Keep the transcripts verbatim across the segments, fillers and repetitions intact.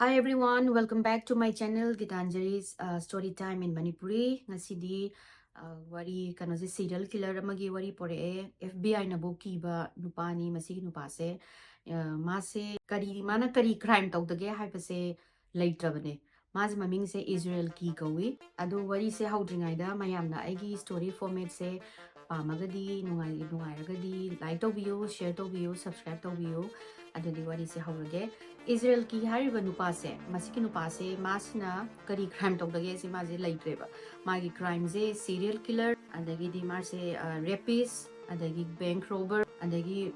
Hi everyone, welcome back to my channel Gitanjali's uh, Story Time in Manipuri. ꯉꯁꯤꯗꯤ uh, ꯋꯥꯔꯤ ꯀꯩꯅꯣꯁꯦ, serial killer ꯑꯃꯒꯤ ꯋꯥꯔꯤ ꯄꯣꯔꯛꯑꯦ꯫ F B I ꯅꯕꯨ ꯀꯤꯕ ꯅꯨꯄꯥꯅꯤ ꯃꯁꯤꯒꯤ ꯅꯨꯄꯥꯁꯦ꯫ Uh, ꯃꯥꯁꯦ ꯀꯔꯤ, ꯃꯥꯅ ꯀꯔꯤ crime ꯇꯧꯗꯒꯦ ꯍꯥꯏꯕꯁꯦ ꯂꯩꯇ꯭ꯔꯕꯅꯦ꯫ ꯃꯥꯁꯦ ꯃꯃꯤꯡꯁꯦ ꯏꯖꯔꯦꯜ ꯀꯤ ꯀꯧꯏ꯫ ꯑꯗꯣ ꯋꯥꯔꯤꯁꯦ ꯍꯧꯗ꯭ꯔꯤꯉꯩꯗ ꯃꯌꯥꯝꯅ ꯑꯩꯒꯤ story formatꯁꯦ ꯄꯥꯝꯃꯒꯗꯤ, ꯅꯨꯡꯉꯥꯏ-, ꯅꯨꯡꯉꯥꯏꯔꯒꯗꯤ like ꯇꯧꯕꯤꯌꯨ, share ꯇꯧꯕꯤꯌꯨ, subscribe ꯇꯧꯕꯤꯌꯨ꯫ ꯑꯗꯨꯗꯤ ꯋꯥꯔꯤꯁꯦ ꯍꯧꯔꯒꯦ꯫ ꯏꯖꯔꯦꯜ ꯀꯤ ꯍꯥꯏꯔꯤꯕ ꯅꯨꯄꯥꯁꯦ, ꯃꯁꯤꯒꯤ ꯅꯨꯄꯥꯁꯦ, ꯃꯥꯁꯤꯅ ꯀꯔꯤ crime ꯇꯧꯗꯒꯦ ꯁꯤ ꯃꯥꯁꯦ ꯂꯩꯇ꯭ꯔꯦꯕ꯫ ꯃꯥꯒꯤ crimeꯁꯦ serial killer, ꯑꯗꯒꯤꯗꯤ ꯃꯥꯁꯦ, ꯑ, rapist, ꯑꯗꯒꯤ bank robber, ꯑꯗꯒꯤ,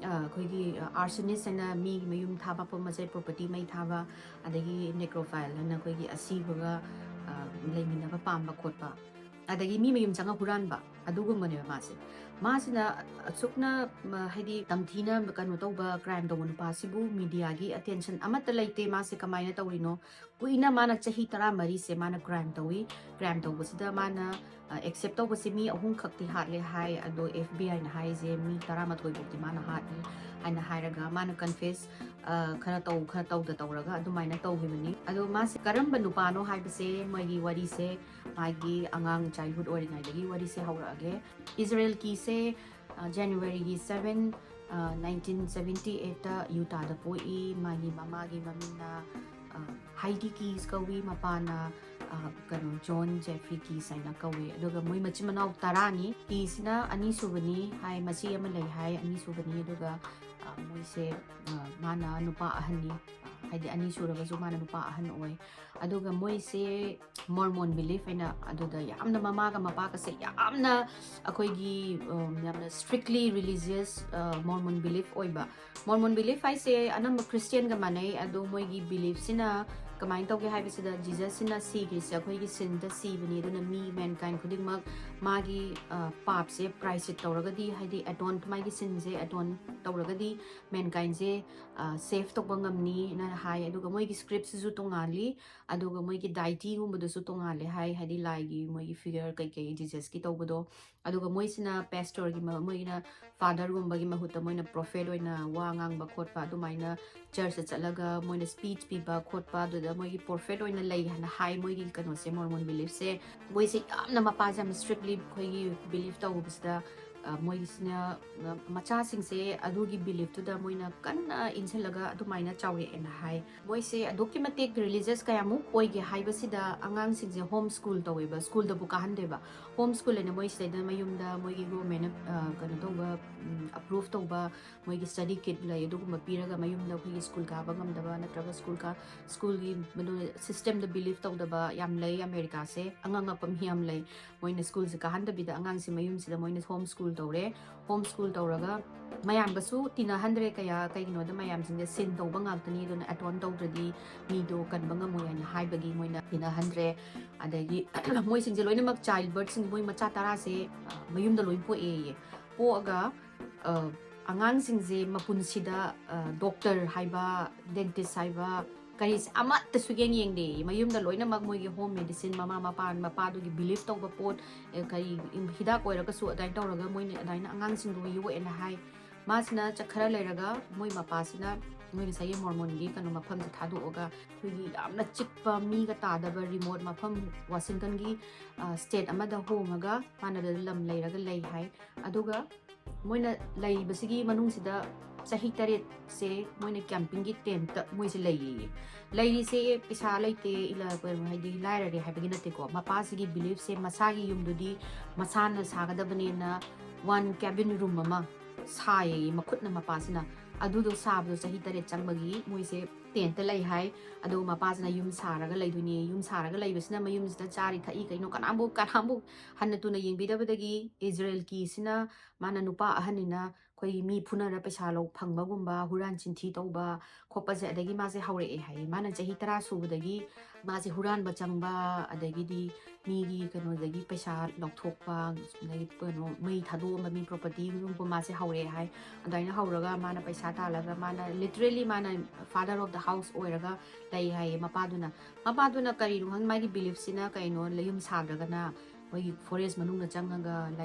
ꯑ, ꯑꯩꯈꯣꯏꯒꯤ, ꯑ, arsonist ꯍꯥꯏꯅ ꯃꯤꯒꯤ ꯃꯌꯨꯝ ꯊꯥꯕ, ꯃꯄꯣꯠ ꯃꯆꯩ property ꯃꯩ ꯊꯥꯕ, ꯑꯗꯒꯤ necrophile ꯍꯥꯏꯅ ꯑꯩꯈꯣꯏꯒꯤ ꯑꯁꯤꯕꯒ, ꯑ, ꯂꯩꯃꯤꯟꯅꯕ ꯄꯥꯝꯕ ꯈꯣꯠꯄ, ꯑꯗꯒꯤ ꯃꯤ ꯃꯌꯨꯝ ꯆꯪꯉ ꯍꯨꯔꯥꯟꯕ, ꯑꯗꯨꯒꯨꯝꯕꯅꯦꯕ ꯃꯥꯁꯦ꯫ ꯃꯥꯁꯤꯅ ꯑꯁꯨꯛꯅ, ꯃ-, ꯍꯥꯏꯗꯤ ꯇꯝꯊꯤꯅ ꯀꯩꯅꯣ ꯇꯧꯕ, crime ꯇꯧꯕ ꯅꯨꯄꯥꯁꯤꯕꯨ mediaꯒꯤ attention ꯑꯃꯠꯇ ꯂꯩꯇꯦ꯫ ꯃꯥꯁꯦ ꯀꯃꯥꯏꯅ ꯇꯧꯔꯤꯅꯣ? ꯀꯨꯏꯅ ꯃꯥꯅ ꯆꯍꯤ ꯇꯔꯥꯃꯔꯤꯁꯦ ꯃꯥꯅ crime ꯇꯧꯏ꯫ Crime ꯇꯧꯕꯁꯤꯗ ꯃꯥꯅ, ꯑ, accept ꯇꯧꯕꯁꯦ ꯃꯤ ꯑꯍꯨꯝ ꯈꯛꯇꯤ ꯍꯥꯠꯂꯦ ꯍꯥꯏ, ꯑꯗꯣ F B Iꯅ ꯍꯥꯏꯁꯦ ꯃꯤ ꯇꯔꯥꯃꯥꯊꯣꯏ ꯐꯥꯎꯗꯤ ꯃꯥꯅ ꯍꯥꯠꯂꯤ ꯍꯥꯏꯅ ꯍꯥꯏꯔꯒ, ꯃꯥꯅ confess, ꯑ, ꯈꯔ ꯇꯧ, ꯈꯔ ꯇꯧꯗ ꯇꯧꯔꯒ ꯑꯗꯨꯃꯥꯏꯅ ꯇꯧꯈꯤꯕꯅꯤ꯫ ꯑꯗꯣ ꯃꯥꯁꯦ ꯀꯔꯝꯕ ꯅꯨꯄꯥꯅꯣ ꯍꯥꯏꯕꯁꯦ, ꯃꯣꯏꯒꯤ ꯋꯥꯔꯤꯁꯦ ꯃꯥꯒꯤ ꯑꯉꯥꯡ childhood ꯑꯣꯏꯔꯤꯉꯩꯗꯒꯤ ꯋꯥꯔꯤꯁꯦ ꯍꯧꯔꯛꯑꯒꯦ꯫ ꯏꯖꯔꯦꯜ ꯀꯤꯁꯦ, ꯑ, Januaryꯒꯤ seven, ꯑ, nineteen seventy eightꯇ Utahꯗ ꯄꯣꯛꯏ꯫ ꯃꯥꯒꯤ ꯃꯃꯥꯒꯤ ꯃꯃꯤꯡꯅ, ꯑ, ꯍꯥꯏꯗꯤ ꯀꯤꯁ ꯀꯧꯏ, ꯃꯄꯥꯅ, ꯑ, ꯀꯩꯅꯣ, ꯖꯣꯟ ꯖꯦꯐ꯭ꯔꯤ ꯀꯤꯁ ꯍꯥꯏꯅ ꯀꯧꯏ꯫ ꯑꯗꯨꯒ ꯃꯣꯏ ꯃꯆꯤꯟ ꯃꯅꯥꯎ ꯇꯔꯥꯅꯤ꯫ ꯀꯤꯁꯤꯅ ꯑꯅꯤꯁꯨꯕꯅꯤ ꯍꯥꯏ, ꯃꯆꯦ ꯑꯃ ꯂꯩ ꯍꯥꯏ, ꯑꯅꯤꯁꯨꯕꯅꯤ꯫ ꯑꯗꯨꯒ, ꯑ, ꯃꯣꯏꯁꯦ, ꯑ, ꯃꯥꯅ ꯅꯨꯄꯥ ꯑꯍꯟꯅꯤ, ꯑ, ꯍꯥꯏꯗꯤ ꯑꯅꯤ ꯁꯨꯔꯒꯁꯨ ꯃꯥꯅ ꯅꯨꯄꯥ ꯑꯍꯟ ꯑꯣꯏ꯫ ꯑꯗꯨꯒ ꯃꯣꯏꯁꯦ Mormon belief ꯍꯥꯏꯅ, ꯑꯗꯨꯗ ꯌꯥꯝꯅ ꯃꯃꯥꯒ ꯃꯄꯥꯒꯁꯦ ꯌꯥꯝꯅ ꯑꯩꯈꯣꯏꯒꯤ, ꯎꯝ, ꯌꯥꯝꯅ strictly religious, ꯑ, Mormon belief ꯑꯣꯏꯕ꯫ Mormon belief ꯍꯥꯏꯁꯦ ꯑꯅꯝꯕ Christianꯒ ꯃꯥꯟꯅꯩ, ꯑꯗꯣ ꯃꯣꯏꯒꯤ beliefꯁꯤꯅ ꯀꯃꯥꯏꯅ ꯇꯧꯒꯦ ꯍꯥꯏꯕꯁꯤꯗ, Jesusꯁꯤꯅ ꯁꯤꯈ꯭ꯔꯤꯁꯦ ꯑꯩꯈꯣꯏꯒꯤ sinꯗ ꯁꯤꯕꯅꯤ, ꯑꯗꯨꯅ ꯃꯤ, mankind ꯈꯨꯗꯤꯡꯃꯛ ꯃꯥꯒꯤ, ꯑ, ꯄꯥꯞꯁꯦ ꯄ꯭ꯔꯥꯏꯁꯤꯠ ꯇꯧꯔꯒꯗꯤ, ꯍꯥꯏꯗꯤ atone, ꯃꯥꯒꯤ sinꯁꯦ atone ꯇꯧꯔꯒꯗꯤ mankindꯁꯦ, ꯑ, save ꯇꯧꯕ ꯉꯝꯅꯤꯅ ꯍꯥꯏ꯫ ꯑꯗꯨꯒ ꯃꯣꯏꯒꯤ scriptꯁꯤꯁꯨ ꯇꯣꯉꯥꯜꯂꯤ, ꯑꯗꯨꯒ ꯃꯣꯏꯒꯤ deityꯒꯨꯝꯕꯗꯁꯨ ꯇꯣꯉꯥꯜꯂꯦ ꯍꯥꯏ, ꯍꯥꯏꯗꯤ ꯂꯥꯏꯒꯤ ꯃꯣꯏꯒꯤ figure ꯀꯩꯀꯩ Jesusꯀꯤ ꯇꯧꯕꯗꯣ꯫ ꯑꯗꯨꯒ ꯃꯣꯏꯁꯤꯅ ꯄꯦꯁꯇꯣꯔꯒꯤ ꯃꯣꯏꯒꯤꯅ ꯐꯥꯗꯔꯒꯨꯝꯕꯒꯤ ꯃꯍꯨꯠꯇ ꯃꯣꯏꯅ ꯄ꯭ꯔꯣꯐꯦꯠ ꯑꯣꯏꯅ ꯋꯥ ꯉꯥꯡꯕ ꯈꯣꯠꯄ, ꯑꯗꯨꯃꯥꯏꯅ ꯆꯔꯆꯇ ꯆꯠꯂꯒ ꯃꯣꯏꯅ ꯁ꯭ꯄꯤꯆ ꯄꯤꯕ ꯈꯣꯠꯄ, ꯑꯗꯨꯗ ꯃꯣꯏꯒꯤ ꯄ꯭ꯔꯣꯐꯦꯠ ꯑꯣꯏꯅ ꯂꯩ ꯍꯥꯏꯅ ꯍꯥꯏ꯫ ꯃꯣꯏꯒꯤ ꯀꯩꯅꯣꯁꯦ, ꯃꯣꯔꯃꯣꯟ ꯕꯤꯂꯤꯐꯁꯦ, ꯃꯣꯏꯁꯦ ꯌꯥꯝꯅ ꯃꯄꯥꯁꯦ ꯌꯥꯝꯅ ꯁ꯭ꯇ꯭ꯔꯤꯛꯂꯤ ꯑꯩꯈꯣꯏꯒꯤ ꯕꯤꯂꯤꯐ ꯇꯧꯕꯁꯤꯗ, ꯃꯣꯏꯒꯤꯁꯤꯅ ꯃꯆꯥꯁꯤꯡꯁꯦ ꯑꯗꯨꯒꯤ ꯕꯤꯂꯤꯐꯇꯨꯗ ꯃꯣꯏꯅ ꯀꯟꯅ ꯏꯟꯁꯤꯜꯂꯒ ꯑꯗꯨꯃꯥꯏꯅ ꯆꯥꯎꯔꯛꯑꯦꯅ ꯍꯥꯏ꯫ ꯃꯣꯏꯁꯦ ꯑꯗꯨꯛꯀꯤ ꯃꯇꯤꯛ ꯔꯤꯂꯤꯖꯁ ꯀꯌꯥꯃꯨꯛ ꯑꯣꯏꯒꯦ ꯍꯥꯏꯕꯁꯤꯗ, ꯑꯉꯥꯡꯁꯤꯡꯁꯦ ꯍꯣꯝ ꯁ꯭ꯀꯨꯜ ꯇꯧꯋꯦꯕ, ꯁ꯭ꯀꯨꯜꯗꯕꯨ ꯀꯥꯍꯟꯗꯦꯕ꯫ ꯍꯣꯝ ꯁ꯭ꯀꯨꯜ ꯍꯥꯏꯅ ꯃꯣꯏ ꯁꯤꯗꯩꯗ ꯃꯌꯨꯝꯗ ꯃꯣꯏꯒꯤ ꯒꯣꯔꯃꯦꯟꯅ ꯀꯩꯅꯣ ꯇꯧꯕ, ꯑꯄ꯭ꯔꯨꯚ ꯇꯧꯕ ꯃꯣꯏꯒꯤ ꯁ꯭ꯇꯗꯤ ꯀꯤꯠ ꯂꯩ, ꯑꯗꯨꯒꯨꯝꯕ ꯄꯤꯔꯒ ꯃꯌꯨꯝꯗ ꯑꯩꯈꯣꯏꯒꯤ ꯁ꯭ꯀꯨꯜ ꯀꯥꯕ ꯉꯝꯗꯕ ꯅꯠꯇ꯭ꯔꯒ ꯁ꯭ꯀꯨꯜ ꯀꯥ ꯁ꯭ꯀꯨꯜꯒꯤ ꯁꯤꯁꯇꯦꯝꯗ ꯕꯤꯂꯤꯐ ꯇꯧꯗꯕ ꯌꯥꯝ ꯂꯩ꯫ ꯑꯃꯦꯔꯤꯀꯥꯁꯦ ꯑꯉꯛ ꯑꯉꯛꯄ ꯃꯤ ꯌꯥꯝ ꯂꯩ꯫ ꯃꯣꯏꯅ ꯁ꯭ꯀꯨꯜꯁꯦ ꯀꯥꯍꯟꯗꯕꯤꯗ ꯑꯉꯥꯡꯁꯦ ꯃꯌꯨꯝꯁꯤꯗ ꯃꯣꯏꯅ ꯍꯣꯝ ꯁ꯭ꯀꯨꯜ ꯇꯧꯔꯦ꯫ ꯍꯣꯝ ꯁ꯭ꯀꯨꯜ ꯇꯧꯔꯒ ꯃꯌꯥꯝꯒꯁꯨ ꯇꯤꯟꯅꯍꯟꯗ꯭ꯔꯦ ꯀꯌꯥ꯫ ꯀꯩꯒꯤꯅꯣꯗ ꯃꯌꯥꯝꯁꯤꯡꯁꯦ ꯁꯤꯟ ꯇꯧꯕ ꯉꯥꯛꯇꯅꯤ, ꯑꯗꯨꯅ ꯑꯦꯇꯣꯟ ꯇꯧꯗ꯭ꯔꯗꯤ ꯃꯤꯗꯣ ꯀꯟꯕ ꯉꯝꯃꯣꯏ ꯍꯥꯏꯅ ꯍꯥꯏꯕꯒꯤ ꯃꯣꯏꯅ ꯇꯤꯟꯅꯍꯟꯗ꯭ꯔꯦ꯫ ꯑꯗꯒꯤ ꯃꯣꯏꯁꯤꯡꯁꯦ ꯂꯣꯏꯅꯃꯛ ꯆꯥꯏꯜ ꯕꯔꯠꯁꯤꯡ, ꯃꯣꯏ ꯃꯆꯥ ꯇꯔꯥꯁꯦ ꯃꯌꯨꯝꯗ ꯂꯣꯏ ꯄꯣꯛꯑꯦꯌꯦ꯫ ꯄꯣꯛꯑꯒ ꯑꯉꯥꯡꯁꯤꯡꯁꯦ ꯃꯄꯨꯟꯁꯤꯗ ꯗꯣꯛꯇꯔ ꯍꯥꯏꯕ, ꯗꯦꯟꯇꯤꯁ ꯍꯥꯏꯕ, ꯀꯔꯤꯁꯦ ꯑꯃꯠꯇꯁꯨ ꯌꯦꯡ ꯌꯦꯡꯗꯦ꯫ ꯃꯌꯨꯝꯗ ꯂꯣꯏꯅꯃꯛ ꯃꯣꯏꯒꯤ ꯍꯣꯝ ꯃꯦꯗꯤꯁꯤꯟ, ꯃꯃꯥ ꯃꯄꯥ, ꯃꯄꯥꯗꯨꯒꯤ ꯕꯤꯂꯤꯐ ꯇꯧꯕ ꯄꯣꯠ, ꯀꯔꯤ ꯍꯤꯗꯥꯛ ꯑꯣꯏꯔꯒꯁꯨ ꯑꯗꯨꯃꯥꯏꯅ ꯇꯧꯔꯒ ꯃꯣꯏꯅ ꯑꯗꯨꯃꯥꯏꯅ ꯑꯉꯥꯡꯁꯤꯡꯗꯨ ꯌꯣꯛꯑꯦꯅ ꯍꯥꯏ꯫ ꯃꯥꯁꯤꯅ ꯆꯠ-, ꯈꯔ ꯂꯩꯔꯒ ꯃꯣꯏ ꯃꯄꯥꯁꯤꯅ ꯃꯣꯏ ꯉꯁꯥꯏꯒꯤ ꯃꯣꯔꯃꯣꯟꯒꯤ ꯀꯩꯅꯣ ꯃꯐꯝꯁꯦ ꯊꯥꯗꯣꯛꯑꯒ ꯑꯩꯈꯣꯏꯒꯤ ꯌꯥꯝꯅ ꯆꯤꯛꯄ, ꯃꯤꯒ ꯇꯥꯗꯕ ꯔꯤꯃꯣꯠ ꯃꯐꯝ, ꯋꯥꯁꯤꯡꯇꯟꯒꯤ ꯁ꯭ꯇꯦꯠ ꯑꯃꯗ ꯍꯣꯡꯉꯒ ꯃꯥꯅ ꯑꯗꯨꯗ ꯂꯝ ꯂꯩꯔꯒ ꯂꯩ ꯍꯥꯏ꯫ ꯑꯗꯨꯒ ꯃꯣꯏꯅ ꯂꯩꯕꯁꯤꯒꯤ ꯃꯅꯨꯡꯁꯤꯗ ꯆꯍꯤ ꯇꯔꯦꯠꯁꯦ ꯃꯣꯏꯅ ꯀꯦꯝꯄꯤꯡꯒꯤ ꯇꯦꯟꯠꯇ ꯃꯣꯏꯁꯦ ꯂꯩꯌꯦ꯫ ꯂꯩꯔꯤꯁꯦ ꯄꯩꯁꯥ ꯂꯩꯇꯦ, ꯏꯂ-, ꯀꯩꯅꯣ, ꯍꯥꯏꯗꯤ ꯂꯥꯏꯔꯔꯦ ꯍꯥꯏꯕꯒꯤ ꯅꯠꯇꯦꯀꯣ꯫ ꯃꯄꯥꯁꯤꯒꯤ ꯕꯤꯂꯤꯐꯁꯦ ꯃꯁꯥꯒꯤ ꯌꯨꯝꯗꯨꯗꯤ ꯃꯁꯥꯅ ꯁꯥꯒꯗꯕꯅꯦꯅ ꯋꯥꯟ ꯀꯦꯕꯤꯟ ꯔꯨꯝ ꯑꯃ ꯁꯥꯏꯌꯦ ꯃꯈꯨꯠꯅ ꯃꯄꯥꯁꯤꯅ꯫ ꯑꯗꯨꯗꯣ ꯁꯥꯕꯗꯣ ꯆꯍꯤ ꯇꯔꯦꯠ ꯆꯪꯕꯒꯤ ꯃꯣꯏꯁꯦ ꯇꯦꯟꯠꯇ ꯂꯩ ꯍꯥꯏ꯫ ꯑꯗꯨꯒ ꯃꯄꯥꯁꯤꯅ ꯌꯨꯝ ꯁꯥꯔꯒ ꯂꯩꯗꯣꯏꯅꯦ꯫ ꯌꯨꯝ ꯁꯥꯔꯒ ꯂꯩꯕꯁꯤꯅ ꯃꯌꯨꯝꯁꯤꯗ ꯆꯥꯔꯤ ꯊꯛꯏ ꯀꯩꯅꯣ ꯀꯅꯥꯝꯕꯨ, ꯀꯅꯥꯝꯕꯨ ꯍꯟꯅ ꯇꯨꯅ ꯌꯦꯡꯕꯤꯗꯕꯗꯒꯤ ꯏꯖꯔꯦꯜꯀꯤꯁꯤꯅ ꯃꯥꯅ ꯅꯨꯄꯥ ꯑꯍꯟꯅꯤꯅ ꯑꯩꯈꯣꯏꯒꯤ ꯃꯤ ꯐꯨꯅꯔ ꯄꯩꯁꯥ ꯂꯧ ꯐꯪꯕꯒꯨꯝꯕ, ꯍꯨꯔꯥꯟ ꯆꯤꯟꯊꯤ ꯇꯧꯕ ꯈꯣꯠꯄꯁꯦ ꯑꯗꯒꯤ ꯃꯥꯁꯦ ꯍꯧꯔꯛꯑꯦ ꯍꯥꯏꯌꯦ꯫ ꯃꯥꯅ ꯆꯍꯤ ꯇꯔꯥ ꯁꯨꯕꯗꯒꯤ ꯃꯥꯁꯦ ꯍꯨꯔꯥꯟꯕ ꯆꯪꯕ, ꯑꯗꯒꯤꯗꯤ ꯃꯤꯒꯤ ꯀꯩꯅꯣꯗꯒꯤ ꯄꯩꯁꯥ ꯂꯧꯊꯣꯛꯄ, ꯑꯗꯒꯤ ꯀꯩꯅꯣ ꯃꯩ ꯊꯥꯗꯣꯛꯑꯝꯕ ꯃꯤ ꯄ꯭ꯔꯣꯄꯔꯇꯤꯒꯨꯝꯕ ꯃꯥꯁꯦ ꯍꯧꯔꯛꯑꯦ ꯍꯥꯏ꯫ ꯑꯗꯨꯃꯥꯏꯅ ꯍꯧꯔꯒ ꯃꯥꯅ ꯄꯩꯁꯥ ꯇꯥꯜꯂꯒ ꯃꯥꯅ literally ꯃꯥꯅ father of the house ꯑꯣꯏꯔꯒ ꯂꯩ ꯍꯥꯏꯌꯦ ꯃꯄꯥꯗꯨꯅ꯫ ꯃꯄꯥꯗꯨꯅ ꯀꯔꯤꯅꯣ ꯈꯪꯗꯦ, ꯃꯥꯒꯤ ꯕꯤꯂꯤꯐꯁꯤꯅ ꯀꯩꯅꯣ, ꯌꯨꯝ ꯁꯥꯗ꯭ꯔꯒꯅ ꯑꯩꯈꯣꯏꯒꯤ ꯐꯣꯔꯦꯁ ꯃꯅꯨꯡꯗ ꯆꯪꯉꯒ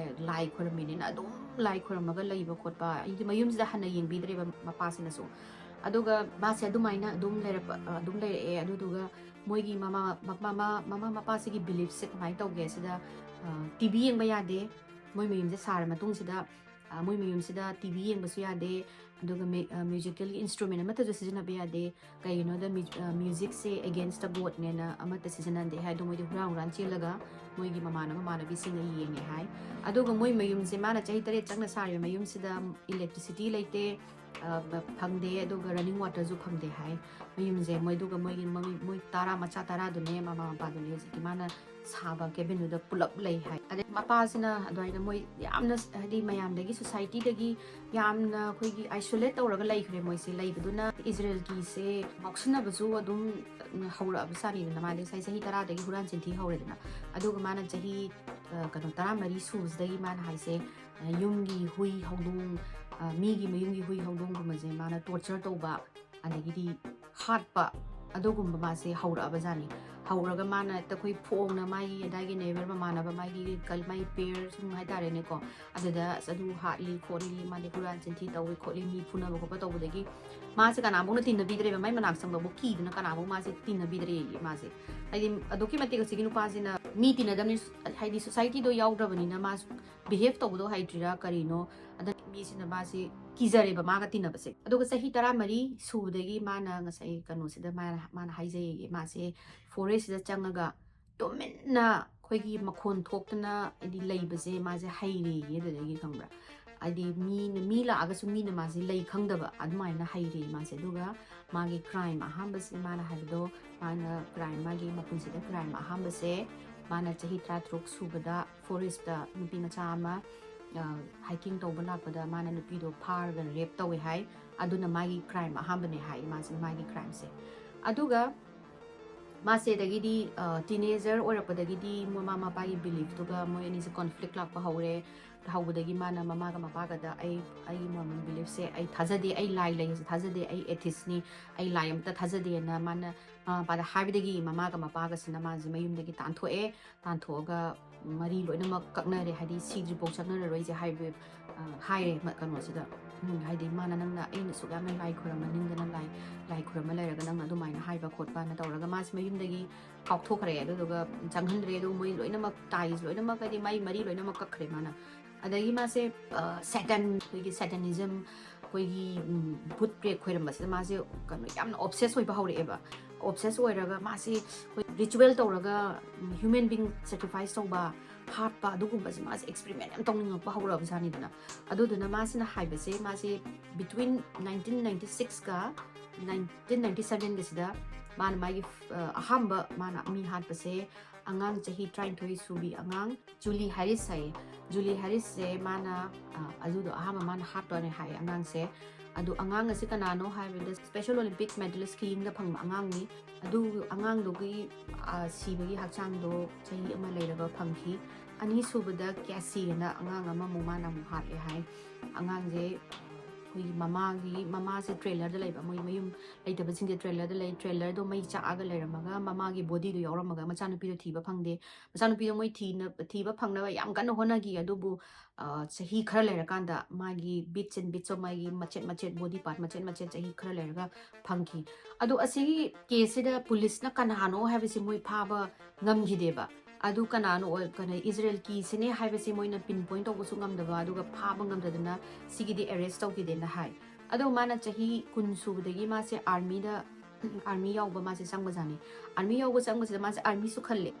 ꯂꯥꯏ ꯈꯣꯏꯔꯝꯃꯤꯅꯦꯅ ꯑꯗꯨꯝ ꯂꯥꯏ ꯈꯣꯏꯔꯝꯃꯒ ꯂꯩꯕ ꯈꯣꯠꯄ, ꯍꯥꯏꯗꯤ ꯃꯌꯨꯝꯁꯤꯗ ꯍꯟꯅ ꯌꯦꯡꯕꯤꯗ꯭ꯔꯦꯕ ꯃꯄꯥꯁꯤꯅꯁꯨ꯫ ꯑꯗꯨꯒ ꯃꯥꯁꯦ ꯑꯗꯨꯃꯥꯏꯅ ꯑꯗꯨꯝ ꯂꯩꯔꯛꯄ, ꯑꯗꯨꯝ ꯂꯩꯔꯛꯑꯦ꯫ ꯑꯗꯨꯗꯨꯒ ꯃꯣꯏꯒꯤ ꯃꯃꯥ ꯃꯃꯥ ꯃꯃꯥ ꯃꯄꯥꯁꯤꯒꯤ ꯕꯤꯂꯤꯐꯁꯦ ꯀꯃꯥꯏꯅ ꯇꯧꯒꯦ ꯁꯤꯗ, ꯇꯤ ꯚꯤ ꯌꯦꯡꯕ ꯌꯥꯗꯦ꯫ ꯃꯣꯏ ꯃꯌꯨꯝꯁꯦ ꯁꯥꯔ ꯃꯇꯨꯡꯁꯤꯗ, ꯃꯣꯏ ꯃꯌꯨꯝꯁꯤꯗ ꯇꯤ ꯚꯤ ꯌꯦꯡꯕꯁꯨ ꯌꯥꯗꯦ꯫ ꯑꯗꯨꯒ ꯃ꯭ꯌꯨꯖꯤꯀꯦꯜꯒꯤ ꯏꯟꯁꯇ꯭ꯔꯨꯃꯦꯟ ꯑꯃꯠꯇꯁꯨ ꯁꯤꯖꯤꯟꯅꯕ ꯌꯥꯗꯦ꯫ ꯀꯩꯒꯤꯅꯣꯗ ꯃ꯭ꯌꯨꯖꯤꯛꯁꯦ against the Godꯅꯦꯅ ꯑꯃꯠꯇ ꯁꯤꯖꯤꯟꯅꯗꯦ ꯍꯥꯏ꯫ ꯑꯗꯣ ꯃꯣꯏꯗꯤ ꯍꯨꯔꯥꯟ ꯍꯨꯔꯥꯟ ꯆꯦꯜꯂꯒ ꯃꯣꯏꯒꯤ ꯃꯃꯥꯟꯅꯕ ꯃꯃꯥꯟꯅꯕꯤꯁꯤꯡꯅ ꯌꯦꯡꯉꯦ ꯍꯥꯏ꯫ ꯑꯗꯨꯒ ꯃꯣꯏ ꯃꯌꯨꯝꯁꯦ, ꯃꯥꯅ ꯆꯍꯤ ꯇꯔꯦꯠ ꯆꯪꯅ ꯁꯥꯔꯤꯕ ꯃꯌꯨꯝꯁꯤꯗ electricity ꯂꯩꯇꯦ, ꯐꯪꯗꯦ, ꯑꯗꯨꯒ running waterꯁꯨ ꯐꯪꯗꯦ ꯍꯥꯏ꯫ ꯃꯌꯨꯝꯁꯦ ꯃꯣꯏ, ꯑꯗꯨꯒ ꯃꯣꯏꯒꯤ ꯃꯣꯏ ꯃꯣꯏ ꯇꯔꯥ, ꯃꯆꯥ ꯇꯔꯥꯗꯨꯅꯦ, ꯃꯃꯥ ꯃꯄꯥꯗꯨꯅꯦ ꯍꯧꯖꯤꯛꯀꯤ ꯃꯥꯅ ꯁꯥꯕ cabinꯗꯨꯗ ꯄꯨꯂꯞ ꯂꯩ ꯍꯥꯏ꯫ ꯑꯗꯩ ꯃꯄꯥꯁꯤꯅ ꯑꯗꯨꯃꯥꯏꯅ ꯃꯣꯏ ꯌꯥꯝꯅ, ꯍꯥꯏꯗꯤ ꯃꯌꯥꯝꯗꯒꯤ, societyꯗꯒꯤ ꯌꯥꯝꯅ ꯑꯩꯈꯣꯏꯒꯤ isolate ꯇꯧꯔꯒ ꯂꯩꯈ꯭ꯔꯦ ꯃꯣꯏꯁꯦ꯫ ꯂꯩꯕꯗꯨꯅ ꯏꯖꯔꯦꯜꯒꯤꯁꯦ ꯉꯥꯎꯁꯤꯟꯅꯕꯁꯨ ꯑꯗꯨꯝ ꯍꯧꯔꯛꯑꯕ ꯖꯥꯠꯅꯤꯗꯅ꯫ ꯃꯥꯗꯤ ꯉꯁꯥꯏ ꯆꯍꯤ ꯇꯔꯥꯗꯒꯤ ꯍꯨꯔꯥꯟ ꯆꯤꯟꯊꯤ ꯍꯧꯔꯦꯗꯅ꯫ ꯑꯗꯨꯒ ꯃꯥꯅ ꯆꯍꯤ, ꯀꯩꯅꯣ, ꯇꯔꯥꯃꯔꯤ ꯁꯨꯕꯁꯤꯗꯒꯤ ꯃꯥꯅ ꯍꯥꯏꯁꯦ, ꯌꯨꯝꯒꯤ ꯍꯨꯏ ꯍꯧꯗꯣꯡ, ꯃꯤꯒꯤ ꯃꯌꯨꯝꯒꯤ ꯍꯨꯏ ꯍꯧꯗꯣꯡꯒꯨꯝꯕꯁꯦ ꯃꯥꯅ torture ꯇꯧꯕ, ꯑꯗꯒꯤꯗꯤ ꯍꯥꯠꯄ, ꯑꯗꯨꯒꯨꯝꯕ ꯃꯥꯁꯦ ꯍꯧꯔꯛꯑꯕ ꯖꯥꯠꯅꯤ꯫ ꯍꯧꯔꯒ ꯃꯥꯅ ꯍꯦꯛꯇ ꯑꯩꯈꯣꯏ ꯐꯣꯡꯅ ꯃꯥꯒꯤ ꯑꯗꯥꯏꯒꯤ neighbour ꯃꯃꯥꯟꯅꯕ, ꯃꯥꯒꯤ ꯀꯜ-, ꯃꯥꯒꯤ peer ꯁꯨꯝ ꯍꯥꯏꯇꯥꯔꯦꯅꯦꯀꯣ, ꯑꯗꯨꯗ ꯑꯁ ꯑꯗꯨ ꯍꯥꯠꯂꯤ ꯈꯣꯠꯂꯤ, ꯃꯥꯗꯤ ꯍꯨꯔꯥꯟ ꯆꯤꯟꯊꯤ ꯇꯧꯏ ꯈꯣꯠꯂꯤ, ꯃꯤ ꯐꯨꯅꯕ ꯈꯣꯠꯄ ꯇꯧꯕꯗꯒꯤ ꯃꯥꯁꯦ ꯀꯅꯥꯐꯧꯅ ꯇꯤꯟꯅꯕꯤꯗ꯭ꯔꯦꯕ꯫ ꯃꯥꯏ ꯃꯅꯥꯛ ꯆꯪꯕꯕꯨ ꯀꯤꯗꯅ ꯀꯅꯥꯐꯧ ꯃꯥꯁꯦ ꯇꯤꯟꯅꯕꯤꯗ꯭ꯔꯦꯌꯦ ꯃꯥꯁꯦ꯫ ꯍꯥꯏꯗꯤ ꯑꯗꯨꯛꯀꯤ ꯃꯇꯤꯛ ꯑꯁꯤꯒꯤ ꯅꯨꯄꯥꯁꯤꯅ ꯃꯤ ꯇꯤꯟꯅꯗꯕꯅꯤ, ꯍꯥꯏꯗꯤ societyꯗꯣ ꯌꯥꯎꯗ꯭ꯔꯕꯅꯤꯅ ꯃꯥꯁꯨ behave ꯇꯧꯕꯗꯣ ꯍꯩꯇ꯭ꯔꯤꯔꯥ ꯀꯔꯤꯅꯣ, ꯑꯗ ꯃꯤꯁꯤꯅ ꯃꯥꯁꯤ ꯀꯤꯖꯔꯦꯕ ꯃꯥꯒ ꯇꯤꯟꯅꯕꯁꯦ꯫ ꯑꯗꯨꯒ ꯆꯍꯤ ꯇꯔꯥꯃꯔꯤ ꯁꯨꯕꯗꯒꯤ ꯃꯥꯅ ꯉꯁꯥꯏ ꯀꯩꯅꯣꯁꯤꯗ ꯃꯥꯅ, ꯃꯥꯅ ꯍꯥꯏꯖꯩꯌꯦ, ꯃꯥꯁꯦ forestꯁꯤꯗ ꯆꯪꯉꯒ ꯇꯨꯃꯤꯟꯅ ꯑꯩꯈꯣꯏꯒꯤ ꯃꯈꯣꯟ ꯊꯣꯛꯇꯅ ꯍꯥꯏꯗꯤ ꯂꯩꯕꯁꯦ ꯃꯥꯁꯦ ꯍꯩꯔꯦꯌꯦ꯫ ꯑꯗꯨꯗꯒꯤ ꯈꯪꯕ꯭ꯔꯥ, ꯍꯥꯏꯗꯤ ꯃꯤꯅ, ꯃꯤ ꯂꯥꯛꯑꯒꯁꯨ ꯃꯤꯅ ꯃꯥꯁꯦ ꯂꯩ ꯈꯪꯗꯕ ꯑꯗꯨꯃꯥꯏꯅ ꯍꯩꯔꯦ ꯃꯥꯁꯦ꯫ ꯑꯗꯨꯒ ꯃꯥꯒꯤ crime ꯑꯍꯥꯟꯕꯁꯦ ꯃꯥꯅ ꯍꯥꯏꯕꯗꯣ, ꯃꯥꯅ crime, ꯃꯥꯒꯤ ꯃꯄꯨꯟꯁꯤꯗ crime ꯑꯍꯥꯟꯕꯁꯦ ꯃꯥꯅ ꯆꯍꯤ ꯇꯔꯥꯇꯔꯨꯛ ꯁꯨꯕꯗ forestꯇ ꯅꯨꯄꯤ ꯃꯆꯥ ꯑꯃ hiking ꯇꯧꯕ ꯂꯥꯛꯄꯗ ꯃꯥꯅ ꯅꯨꯄꯤꯗꯣ ꯐꯥꯔꯒ rape ꯇꯧꯋꯦ ꯍꯥꯏ꯫ ꯑꯗꯨꯅ ꯃꯥꯒꯤ crime ꯑꯍꯥꯟꯕꯅꯦ ꯍꯥꯏ ꯃꯥꯁꯦ, ꯃꯥꯒꯤ crimeꯁꯦ꯫ ꯑꯗꯨꯒ ꯃꯥꯁꯦ ꯑꯗꯒꯤꯗꯤ, teenager ꯑꯣꯏꯔꯛꯄꯗꯒꯤꯗꯤ ꯃꯃꯥ ꯃꯄꯥꯒꯤ beliefꯇꯨꯒ ꯃꯣꯏ ꯑꯅꯤꯁꯦ conflict ꯂꯥꯛꯄ ꯍꯧꯔꯦ꯫ ꯍꯧꯕꯗꯒꯤ ꯃꯥꯅ ꯃꯃꯥꯒ ꯃꯄꯥꯒꯗ, "ꯑꯩ, ꯑꯩꯒꯤ Mormon beliefꯁꯦ ꯑꯩ ꯊꯥꯖꯗꯦ, ꯑꯩ ꯂꯥꯏ ꯂꯩ ꯍꯥꯏꯁꯦ ꯊꯥꯖꯗꯦ, ꯑꯩ atheistꯅꯤ, ꯑꯩ ꯂꯥꯏ ꯑꯃꯠꯇ ꯊꯥꯖꯗꯦꯅ" ꯃꯥꯅ ꯃꯃꯥ ꯃꯄꯥꯗ ꯍꯥꯏꯕꯗꯒꯤ ꯃꯃꯥꯒ ꯃꯄꯥꯒꯁꯤꯅ ꯃꯥꯁꯦ ꯃꯌꯨꯝꯗꯒꯤ ꯇꯥꯟꯊꯣꯛꯑꯦ꯫ ꯇꯥꯟꯊꯣꯛꯑꯒ ꯃꯔꯤ ꯂꯣꯏꯅꯃꯛ ꯀꯛꯅꯔꯦ, ꯍꯥꯏꯗꯤ ꯁꯤꯗ꯭ꯔꯤꯐꯥꯎ ꯆꯠꯅꯔꯔꯣꯏꯁꯦ ꯍꯥꯏꯕ, ꯑ, ꯍꯥꯏꯔꯦ ꯃ-, ꯀꯩꯅꯣꯁꯤꯗ꯫ ꯎꯝ, ꯍꯥꯏꯗꯤ ꯃꯥꯅ, "ꯅꯪꯅ ꯑꯩꯅ ꯑꯁꯨꯛ ꯌꯥꯝꯅ ꯂꯥꯏ ꯈꯨꯔꯝꯕ ꯅꯤꯡꯗꯅ ꯂꯥꯏ, ꯂꯥꯏ ꯈꯨꯔꯝꯕ ꯂꯩꯔꯒ ꯅꯪꯅ ꯑꯗꯨꯃꯥꯏꯅ ꯍꯥꯏꯕ ꯈꯣꯠꯄꯅ" ꯇꯧꯔꯒ ꯃꯥꯁꯤ ꯃꯌꯨꯝꯗꯒꯤ ꯀꯥꯎꯊꯣꯛꯈ꯭ꯔꯦ꯫ ꯑꯗꯨꯗꯨꯒ ꯆꯪꯍꯟꯗ꯭ꯔꯦ꯫ ꯑꯗꯨ ꯃꯣꯏ ꯂꯣꯏꯅꯃꯛ, ꯇꯥꯏꯁ ꯂꯣꯏꯅꯃꯛ, ꯍꯥꯏꯗꯤ ꯃꯥꯏ ꯃꯔꯤ ꯂꯣꯏꯅꯃꯛ ꯀꯛꯈ꯭ꯔꯦ ꯃꯥꯅ꯫ ꯑꯗꯒꯤ ꯃꯥꯁꯦ, ꯑ, ꯁꯦꯇꯟ, ꯑꯩꯈꯣꯏꯒꯤ ꯁꯦꯇꯅꯤꯖꯝ, ꯑꯩꯈꯣꯏꯒꯤ, ꯎꯝ, ꯕꯨꯠ ꯄ꯭ꯔꯦꯠ ꯈꯣꯏꯔꯝꯕꯁꯤꯗ ꯃꯥꯁꯦ ꯀꯩꯅꯣ ꯌꯥꯝꯅ ꯑꯣꯞꯁꯦꯁ ꯑꯣꯏꯕ ꯍꯧꯔꯛꯑꯦꯕ꯫ ꯑꯣꯞꯁꯦꯁ ꯑꯣꯏꯔꯒ ꯃꯥꯁꯦ ꯑꯩꯈꯣꯏ ꯔꯤꯆꯨꯋꯦꯜ ꯇꯧꯔꯒ, ꯎꯝ, ꯍ꯭ꯌꯨꯃꯦꯟ ꯕꯤꯡ ꯁꯦꯀ꯭ꯔꯤꯐꯥꯏꯁ ꯇꯧꯕ, ꯍꯥꯠꯄ, ꯑꯗꯨꯒꯨꯝꯕꯁꯦ ꯃꯥꯁꯦ ꯑꯦꯛꯁꯄꯦꯔꯤꯃꯦꯟ ꯌꯥꯝ ꯇꯧꯅꯤꯡꯉꯛꯄ ꯍꯧꯔꯛꯑꯕꯖꯥꯠꯅꯤꯗꯅ꯫ ꯑꯗꯨꯗꯨꯅ ꯃꯥꯁꯤꯅ ꯍꯥꯏꯕꯁꯦ, ꯃꯥꯁꯦ between nineteen ninety six ꯀ nineteen ninety seven ꯒꯁꯤꯗ ꯃꯥꯅ ꯃꯥꯒꯤ, ꯑ, ꯑꯍꯥꯟꯕ ꯃꯥꯅ ꯃꯤ ꯍꯥꯠꯄꯁꯦ ꯑꯉꯥꯡ ꯆꯍꯤ ꯇꯔꯥꯅꯤꯊꯣꯏ ꯁꯨꯕꯤ ꯑꯉꯥꯡ ꯖꯨꯂꯤ ꯍꯦꯔꯤꯁ ꯍꯥꯏꯌꯦ꯫ ꯖꯨꯂꯤ ꯍꯦꯔꯤꯁꯁꯦ ꯃꯥꯅ, ꯑ, ꯑꯗꯨꯗꯣ ꯑꯍꯥꯟꯕ ꯃꯥꯅ ꯍꯥꯠꯇꯣꯏꯅꯦ ꯍꯥꯏꯌꯦ ꯑꯉꯥꯡꯁꯦ꯫ ꯑꯗꯣ ꯑꯉꯥꯡ ꯑꯁꯤ ꯀꯅꯥꯅꯣ ꯍꯥꯏꯕꯗ Special Olympic Medalist ꯀꯤꯌꯤꯡꯗ ꯐꯪꯕ ꯑꯉꯥꯡꯅꯤ꯫ ꯑꯗꯨ ꯑꯉꯥꯡꯗꯨꯒꯤ, ꯑ, ꯁꯤꯕꯒꯤ ꯍꯛꯆꯥꯡꯗꯣ ꯆꯍꯤ ꯑꯃ ꯂꯩꯔꯒ ꯐꯪꯈꯤ꯫ ꯑꯅꯤꯁꯨꯕꯗ ꯀꯦꯁꯤ ꯑꯅ ꯑꯉꯥꯡ ꯑꯃꯃꯨꯛ ꯃꯥꯅ ꯑꯃꯨꯛ ꯍꯥꯠꯂꯦ ꯍꯥꯏ꯫ ꯑꯉꯥꯡꯁꯦ ꯑꯩꯈꯣꯏꯒꯤ ꯃꯃꯥꯒꯤ, ꯃꯃꯥꯁꯦ ꯇ꯭ꯔꯦꯂꯔꯗ ꯂꯩꯕ, ꯃꯣꯏ ꯃꯌꯨꯝ ꯂꯩꯇꯕꯁꯤꯡꯁꯦ ꯇ꯭ꯔꯦꯂꯔꯗ ꯂꯩ꯫ ꯇ꯭ꯔꯦꯂꯔꯗꯣ ꯃꯩ ꯆꯥꯛꯑꯒ ꯂꯩꯔꯝꯃꯒ ꯃꯃꯥꯒꯤ ꯕꯣꯗꯤꯗꯣ ꯌꯥꯎꯔꯝꯃꯒ ꯃꯆꯥꯅꯨꯄꯤꯗꯣ ꯊꯤꯕ ꯐꯪꯗꯦ꯫ ꯃꯆꯥꯅꯨꯄꯤꯗꯣ ꯃꯣꯏ ꯊꯤꯅ-, ꯊꯤꯕ ꯐꯪꯅꯕ ꯌꯥꯝ ꯀꯟꯅ ꯍꯣꯠꯅꯈꯤ꯫ ꯑꯗꯨꯕꯨ, ꯑ, ꯆꯍꯤ ꯈꯔ ꯂꯩꯔꯀꯥꯟꯗ ꯃꯥꯒꯤ bits and bits of, ꯃꯥꯒꯤ ꯃꯆꯦꯠ ꯃꯆꯦꯠ, ꯕꯣꯗꯤ ꯄꯥꯔꯠ ꯃꯆꯦꯠ ꯃꯆꯦꯠ ꯆꯍꯤ ꯈꯔ ꯂꯩꯔꯒ ꯐꯪꯈꯤ꯫ ꯑꯗꯣ ꯑꯁꯤꯒꯤ ꯀꯦꯁꯁꯤꯗ ꯄꯨꯂꯤꯁꯅ ꯀꯅꯥꯅꯣ ꯍꯥꯏꯕꯁꯤ ꯃꯣꯏ ꯐꯥꯕ ꯉꯝꯈꯤꯗꯦꯕ꯫ ꯑꯗꯨ ꯀꯅꯥꯅꯣ ꯑꯣꯏ-, ꯀꯩꯅꯣ, ꯏꯖꯔꯦꯜꯀꯤꯁꯤꯅꯦ ꯍꯥꯏꯕꯁꯤ ꯃꯣꯏꯅ ꯄꯤꯟ ꯄꯣꯏꯟ ꯇꯧꯕꯁꯨ ꯉꯝꯗꯕ, ꯑꯗꯨꯒ ꯐꯥꯕ ꯉꯝꯗꯗꯅ ꯁꯤꯒꯤꯗꯤ ꯑꯦꯔꯦꯁ ꯇꯧꯈꯤꯗꯦꯅ ꯍꯥꯏ꯫ ꯑꯗꯣ ꯃꯥꯅ ꯆꯍꯤ ꯀꯨꯟ ꯁꯨꯕꯗꯒꯤ ꯃꯥꯁꯦ ꯑꯥꯔꯃꯤꯗ, ꯑꯥꯔꯃꯤ ꯌꯥꯎꯕ ꯃꯥꯁꯦ ꯆꯪꯕꯖꯥꯠꯅꯤ꯫ ꯑꯥꯔꯃꯤ ꯌꯥꯎꯕ ꯆꯪꯕꯁꯤꯗ ꯃꯥꯁꯦ ꯑꯥꯔꯃꯤꯁꯨ ꯈꯜꯂꯦ꯫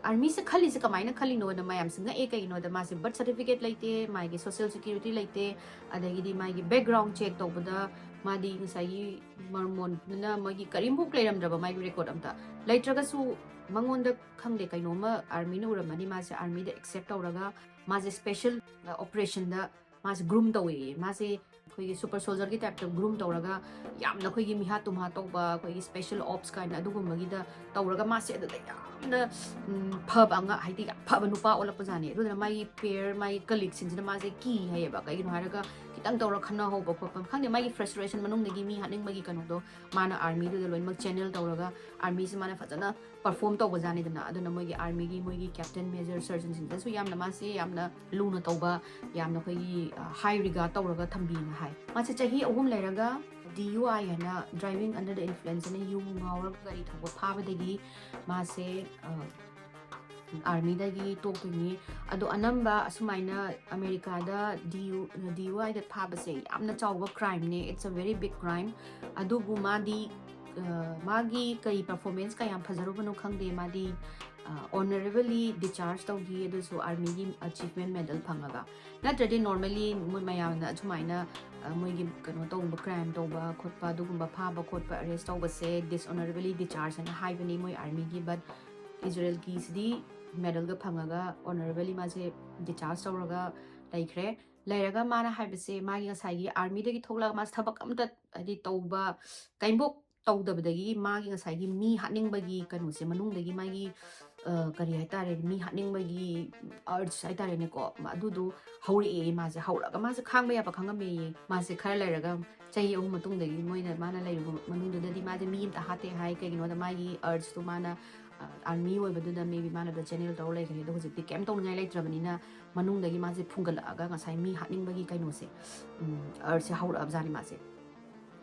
ꯑꯥꯔꯃꯤꯁꯦ ꯈꯜꯂꯤꯁꯦ ꯀꯃꯥꯏꯅ ꯈꯜꯂꯤꯅꯣꯗ ꯃꯌꯥꯝꯁꯦ ꯉꯛꯑꯦ꯫ ꯀꯩꯒꯤꯅꯣꯗ ꯃꯥꯁꯦ ꯕꯔꯊ ꯁꯥꯔꯇꯤꯐꯤꯀꯦꯠ ꯂꯩꯇꯦ, ꯃꯥꯒꯤ ꯁꯣꯁꯦꯜ ꯁꯦꯀ꯭ꯌꯨꯔꯤꯇꯤ ꯂꯩꯇꯦ, ꯑꯗꯒꯤꯗꯤ ꯃꯥꯒꯤ ꯕꯦꯛꯒ꯭ꯔꯥꯎꯟ ꯆꯦꯛ ꯇꯧꯕꯗ ꯃꯥꯗꯤ ꯉꯁꯥꯏꯒꯤ ꯃꯔꯃꯣꯟꯗꯨꯅ ꯃꯣꯏꯒꯤ ꯀꯔꯤꯝꯐꯥꯎ ꯂꯩꯔꯝꯗ꯭ꯔꯕ, ꯃꯥꯒꯤ ꯔꯦꯀꯣꯔꯠ ꯑꯝꯇ ꯂꯩꯇ꯭ꯔꯒꯁꯨ ꯃꯉꯣꯟꯗ, ꯈꯪꯗꯦ, ꯀꯩꯅꯣꯝꯃ ꯑꯥꯔꯃꯤꯅ ꯎꯔꯝꯃꯅꯤ, ꯃꯥꯁꯦ ꯑꯥꯔꯃꯤꯗ ꯑꯦꯛꯁꯦꯞ ꯇꯧꯔꯒ ꯃꯥꯁꯦ ꯁ꯭ꯄꯦꯁꯦꯜ ꯑꯣꯄꯔꯦꯁꯟꯗ ꯃꯥꯁꯦ ꯒ꯭ꯔꯨꯝ ꯇꯧꯋꯦꯌꯦ꯫ ꯃꯥꯁꯦ ꯑꯩꯈꯣꯏꯒꯤ ꯁꯨꯄꯔ ꯁꯣꯜꯖꯔꯒꯤ ꯇꯥꯏꯞꯇ ꯒ꯭ꯔꯨꯝ ꯇꯧꯔꯒ ꯌꯥꯝꯅ ꯑꯩꯈꯣꯏꯒꯤ ꯃꯤꯍꯥꯠ ꯇꯨꯝꯍꯥꯠ ꯇꯧꯕ, ꯑꯩꯈꯣꯏꯒꯤ ꯁ꯭ꯄꯦꯁꯦꯜ ꯑꯣꯞꯁ ꯀꯥꯏꯅ ꯑꯗꯨꯒꯨꯝꯕꯒꯤꯗ ꯇꯧꯔꯒ ꯃꯥꯁꯦ ꯑꯗꯨꯗ ꯌꯥꯝꯅ, ꯎꯝ, ꯐꯕ ꯑꯉꯥꯡ, ꯍꯥꯏꯗꯤ ꯌꯥꯝ ꯐꯕ ꯅꯨꯄꯥ ꯑꯣꯜꯂꯛꯄꯖꯥꯠꯅꯤ꯫ ꯑꯗꯨꯅ ꯃꯥꯒꯤ ꯄꯤꯌꯔ, ꯃꯥꯒꯤ ꯀꯂꯤꯛꯁꯤꯡꯁꯤꯅ ꯃꯥꯁꯦ ꯀꯤ ꯍꯥꯏꯌꯦꯕ꯫ ꯀꯩꯒꯤꯅꯣ ꯍꯥꯏꯔꯒ ꯈꯤꯇꯪ ꯇꯧꯔ ꯈꯟꯅꯍꯧꯕ ꯈꯣꯠꯄ, ꯈꯪꯗꯦ, ꯃꯥꯒꯤ frustration ꯃꯅꯨꯡꯗꯒꯤ ꯃꯤ ꯍꯥꯠꯅꯤꯡꯕꯒꯤ ꯀꯩꯅꯣꯗꯣ ꯃꯥꯅ armyꯗꯨꯗ ꯂꯣꯏꯅꯃꯛ channel ꯇꯧꯔꯒ armyꯁꯦ ꯃꯥꯅ ꯐꯖꯅ perform ꯇꯧꯕꯖꯥꯠꯅꯤꯗꯅ꯫ ꯑꯗꯨꯅ ꯃꯣꯏꯒꯤ armyꯒꯤ ꯃꯣꯏꯒꯤ captain, major, sergeantꯁꯤꯡꯗꯁꯨ ꯌꯥꯝꯅ ꯃꯥꯁꯦ ꯌꯥꯝꯅ ꯂꯨꯅ ꯇꯧꯕ, ꯌꯥꯝꯅ ꯑꯩꯈꯣꯏꯒꯤ high regard ꯇꯧꯔꯒ ꯊꯝꯕꯤꯅ ꯍꯥꯏ꯫ ꯃꯥꯁꯦ ꯆꯍꯤ ꯑꯍꯨꯝ ꯂꯩꯔꯒ DUI ꯍꯥꯏꯅ, driving under the influence ꯍꯥꯏꯅ, ꯌꯨ ꯉꯥꯎꯔꯒ ꯒꯥꯔꯤ ꯊꯧꯕ ꯐꯥꯕꯗꯒꯤ ꯃꯥꯁꯦ armyꯗꯒꯤ ꯇꯣꯛꯇꯣꯏꯅꯤ꯫ ꯑꯗꯣ ꯑꯅꯝꯕ ꯑꯁꯨꯃꯥꯏꯅ ꯑꯃꯦꯔꯤꯀꯥꯗ DU DUIꯗ ꯐꯥꯕꯁꯦ ꯌꯥꯝꯅ ꯆꯥꯎꯕ crimeꯅꯦ, it's a very big crime꯫ ꯑꯗꯨꯕꯨ ꯃꯥꯗꯤ ꯃꯥꯒꯤ ꯀꯔꯤ performance ꯀꯌꯥꯝ ꯐꯖꯔꯨꯕꯅꯣ ꯈꯪꯗꯦ, ꯃꯥꯗꯤ honorably discharge ꯇꯧꯈꯤ꯫ ꯑꯗꯨꯁꯨ armyꯒꯤ achievement medal ꯐꯪꯉꯒ꯫ ꯅꯠꯇ꯭ꯔꯗꯤ normally ꯃꯣꯏ ꯃꯌꯥꯝꯅ ꯑꯁꯨꯃꯥꯏꯅ ꯃꯣꯏꯒꯤ ꯀꯩꯅꯣ ꯇꯧꯕ, crime ꯇꯧꯕ ꯈꯣꯠꯄ, ꯑꯗꯨꯒꯨꯝꯕ ꯐꯥꯕ ꯈꯣꯠꯄ, arrest ꯇꯧꯕꯁꯦ dishonorably discharge ꯍꯥꯏꯅ ꯍꯥꯏꯕꯅꯤ ꯃꯣꯏ armyꯒꯤ꯫ But ꯏꯖꯔꯦꯜꯒꯤꯁꯤꯗꯤ medalꯒ ꯐꯪꯉꯒ honorably ꯃꯥꯁꯦ discharge ꯇꯧꯔꯒ ꯂꯩꯈ꯭ꯔꯦ꯫ ꯂꯩꯔꯒ ꯃꯥꯅ ꯍꯥꯏꯕꯁꯦ, ꯃꯥꯒꯤ ꯉꯁꯥꯏꯒꯤ armyꯗꯒꯤ ꯊꯣꯛꯂꯒ ꯃꯥꯁꯦ ꯊꯕꯛ ꯑꯝꯇ ꯍꯥꯏꯗꯤ ꯇꯧꯕ, ꯀꯩꯝꯕꯣꯛ ꯇꯧꯗꯕꯗꯒꯤ ꯃꯥꯒꯤ ꯉꯁꯥꯏꯒꯤ ꯃꯤ ꯍꯥꯠꯅꯤꯡꯕꯒꯤ ꯀꯩꯅꯣꯁꯦ ꯃꯅꯨꯡꯗꯒꯤ ꯃꯥꯒꯤ ꯀꯔꯤ ꯍꯥꯏꯇꯥꯔꯦ, ꯃꯤ ꯍꯥꯠꯅꯤꯡꯕꯒꯤ urge ꯍꯥꯏꯇꯥꯔꯦꯅꯦꯀꯣ, ꯑꯗꯨꯗꯣ ꯍꯧꯔꯛꯑꯦ꯫ ꯃꯥꯁꯦ ꯍꯧꯔꯛꯑꯒ ꯃꯥꯁꯦ ꯈꯥꯡꯕ ꯌꯥꯕ ꯈꯪꯉꯝꯃꯦꯌꯦ꯫ ꯃꯥꯁꯦ ꯈꯔ ꯂꯩꯔꯒ ꯆꯍꯤ ꯑꯍꯨꯝ ꯃꯇꯨꯡꯗꯒꯤ ꯃꯣꯏꯅ, ꯃꯥꯅ ꯂꯩꯔꯨꯕ ꯃꯅꯨꯡꯗꯨꯗꯗꯤ ꯃꯥꯁꯦ ꯃꯤ ꯑꯝꯇ ꯍꯥꯠꯇꯦ ꯍꯥꯏ꯫ ꯀꯩꯒꯤꯅꯣꯗ ꯃꯥꯒꯤ urgeꯇꯣ ꯃꯥꯅ army ꯑꯣꯏꯕꯗꯨꯗ maybe ꯃꯥꯅ ꯑꯗ channel ꯇꯧꯔ ꯂꯩꯈ꯭ꯔꯦ꯫ ꯑꯗꯣ ꯍꯧꯖꯤꯛꯇꯤ ꯀꯩꯝ ꯇꯧꯅꯤꯡꯉꯥꯏ ꯂꯩꯇ꯭ꯔꯕꯅꯤꯅ ꯃꯅꯨꯡꯗꯒꯤ ꯃꯥꯁꯦ ꯐꯨꯡꯒꯠꯂꯛꯑꯒ ꯉꯁꯥꯏ ꯃꯤ ꯍꯥꯠꯅꯤꯡꯕꯒꯤ ꯀꯩꯅꯣꯁꯦ, urgeꯁꯦ ꯍꯧꯔꯛꯑꯕꯖꯥꯠꯅꯤ ꯃꯥꯁꯦ꯫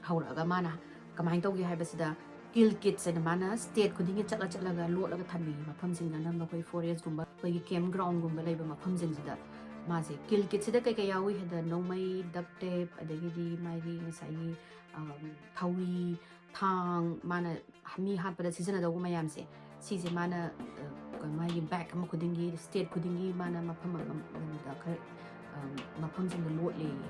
ꯍꯧꯔꯛꯑꯒ ꯃꯥꯅ ꯀꯃꯥꯏꯅ ꯇꯧꯒꯦ ꯍꯥꯏꯕꯁꯤꯗ, kill kitꯁ ꯍꯥꯏꯅ ꯃꯥꯅ state ꯈꯨꯗꯤꯡꯒꯤ ꯆꯠꯂ ꯆꯠꯂꯒ ꯂꯣꯠꯂꯒ ꯊꯝꯃꯤ꯫ ꯃꯐꯝꯁꯤꯡꯗ ꯑꯅꯝꯕ ꯑꯩꯈꯣꯏ forestꯀꯨꯝꯕ, ꯑꯩꯈꯣꯏꯒꯤ campgroundꯒꯨꯝꯕ ꯂꯩꯕ ꯃꯐꯝꯁꯤꯡꯁꯤꯗ ꯃꯥꯁꯦ kill kitꯁꯤꯗ ꯀꯩꯀꯩ ꯌꯥꯎꯏ ꯍꯥꯏꯗ, ꯅꯣꯡꯃꯩ, duct tape, ꯑꯗꯒꯤꯗꯤ ꯃꯥꯒꯤ ꯉꯁꯥꯏꯒꯤ ꯊꯧꯔꯤ, ꯊꯥꯡ, ꯃꯥꯅ ꯃꯤ ꯍꯥꯠꯄꯗ ꯁꯤꯖꯤꯟꯅꯗꯧꯕ ꯃꯌꯥꯝꯁꯦ, ꯁꯤꯁꯦ ꯃꯥꯅ ꯃꯥꯒꯤ bag ꯑꯃ ꯈꯨꯗꯤꯡꯒꯤ, state ꯈꯨꯗꯤꯡꯒꯤ ꯃꯥꯅ ꯃꯐꯝ ꯑꯃꯗ ꯈꯔ ꯃꯐꯝꯁꯤꯡꯗ ꯂꯣꯠꯂꯦꯌꯦ꯫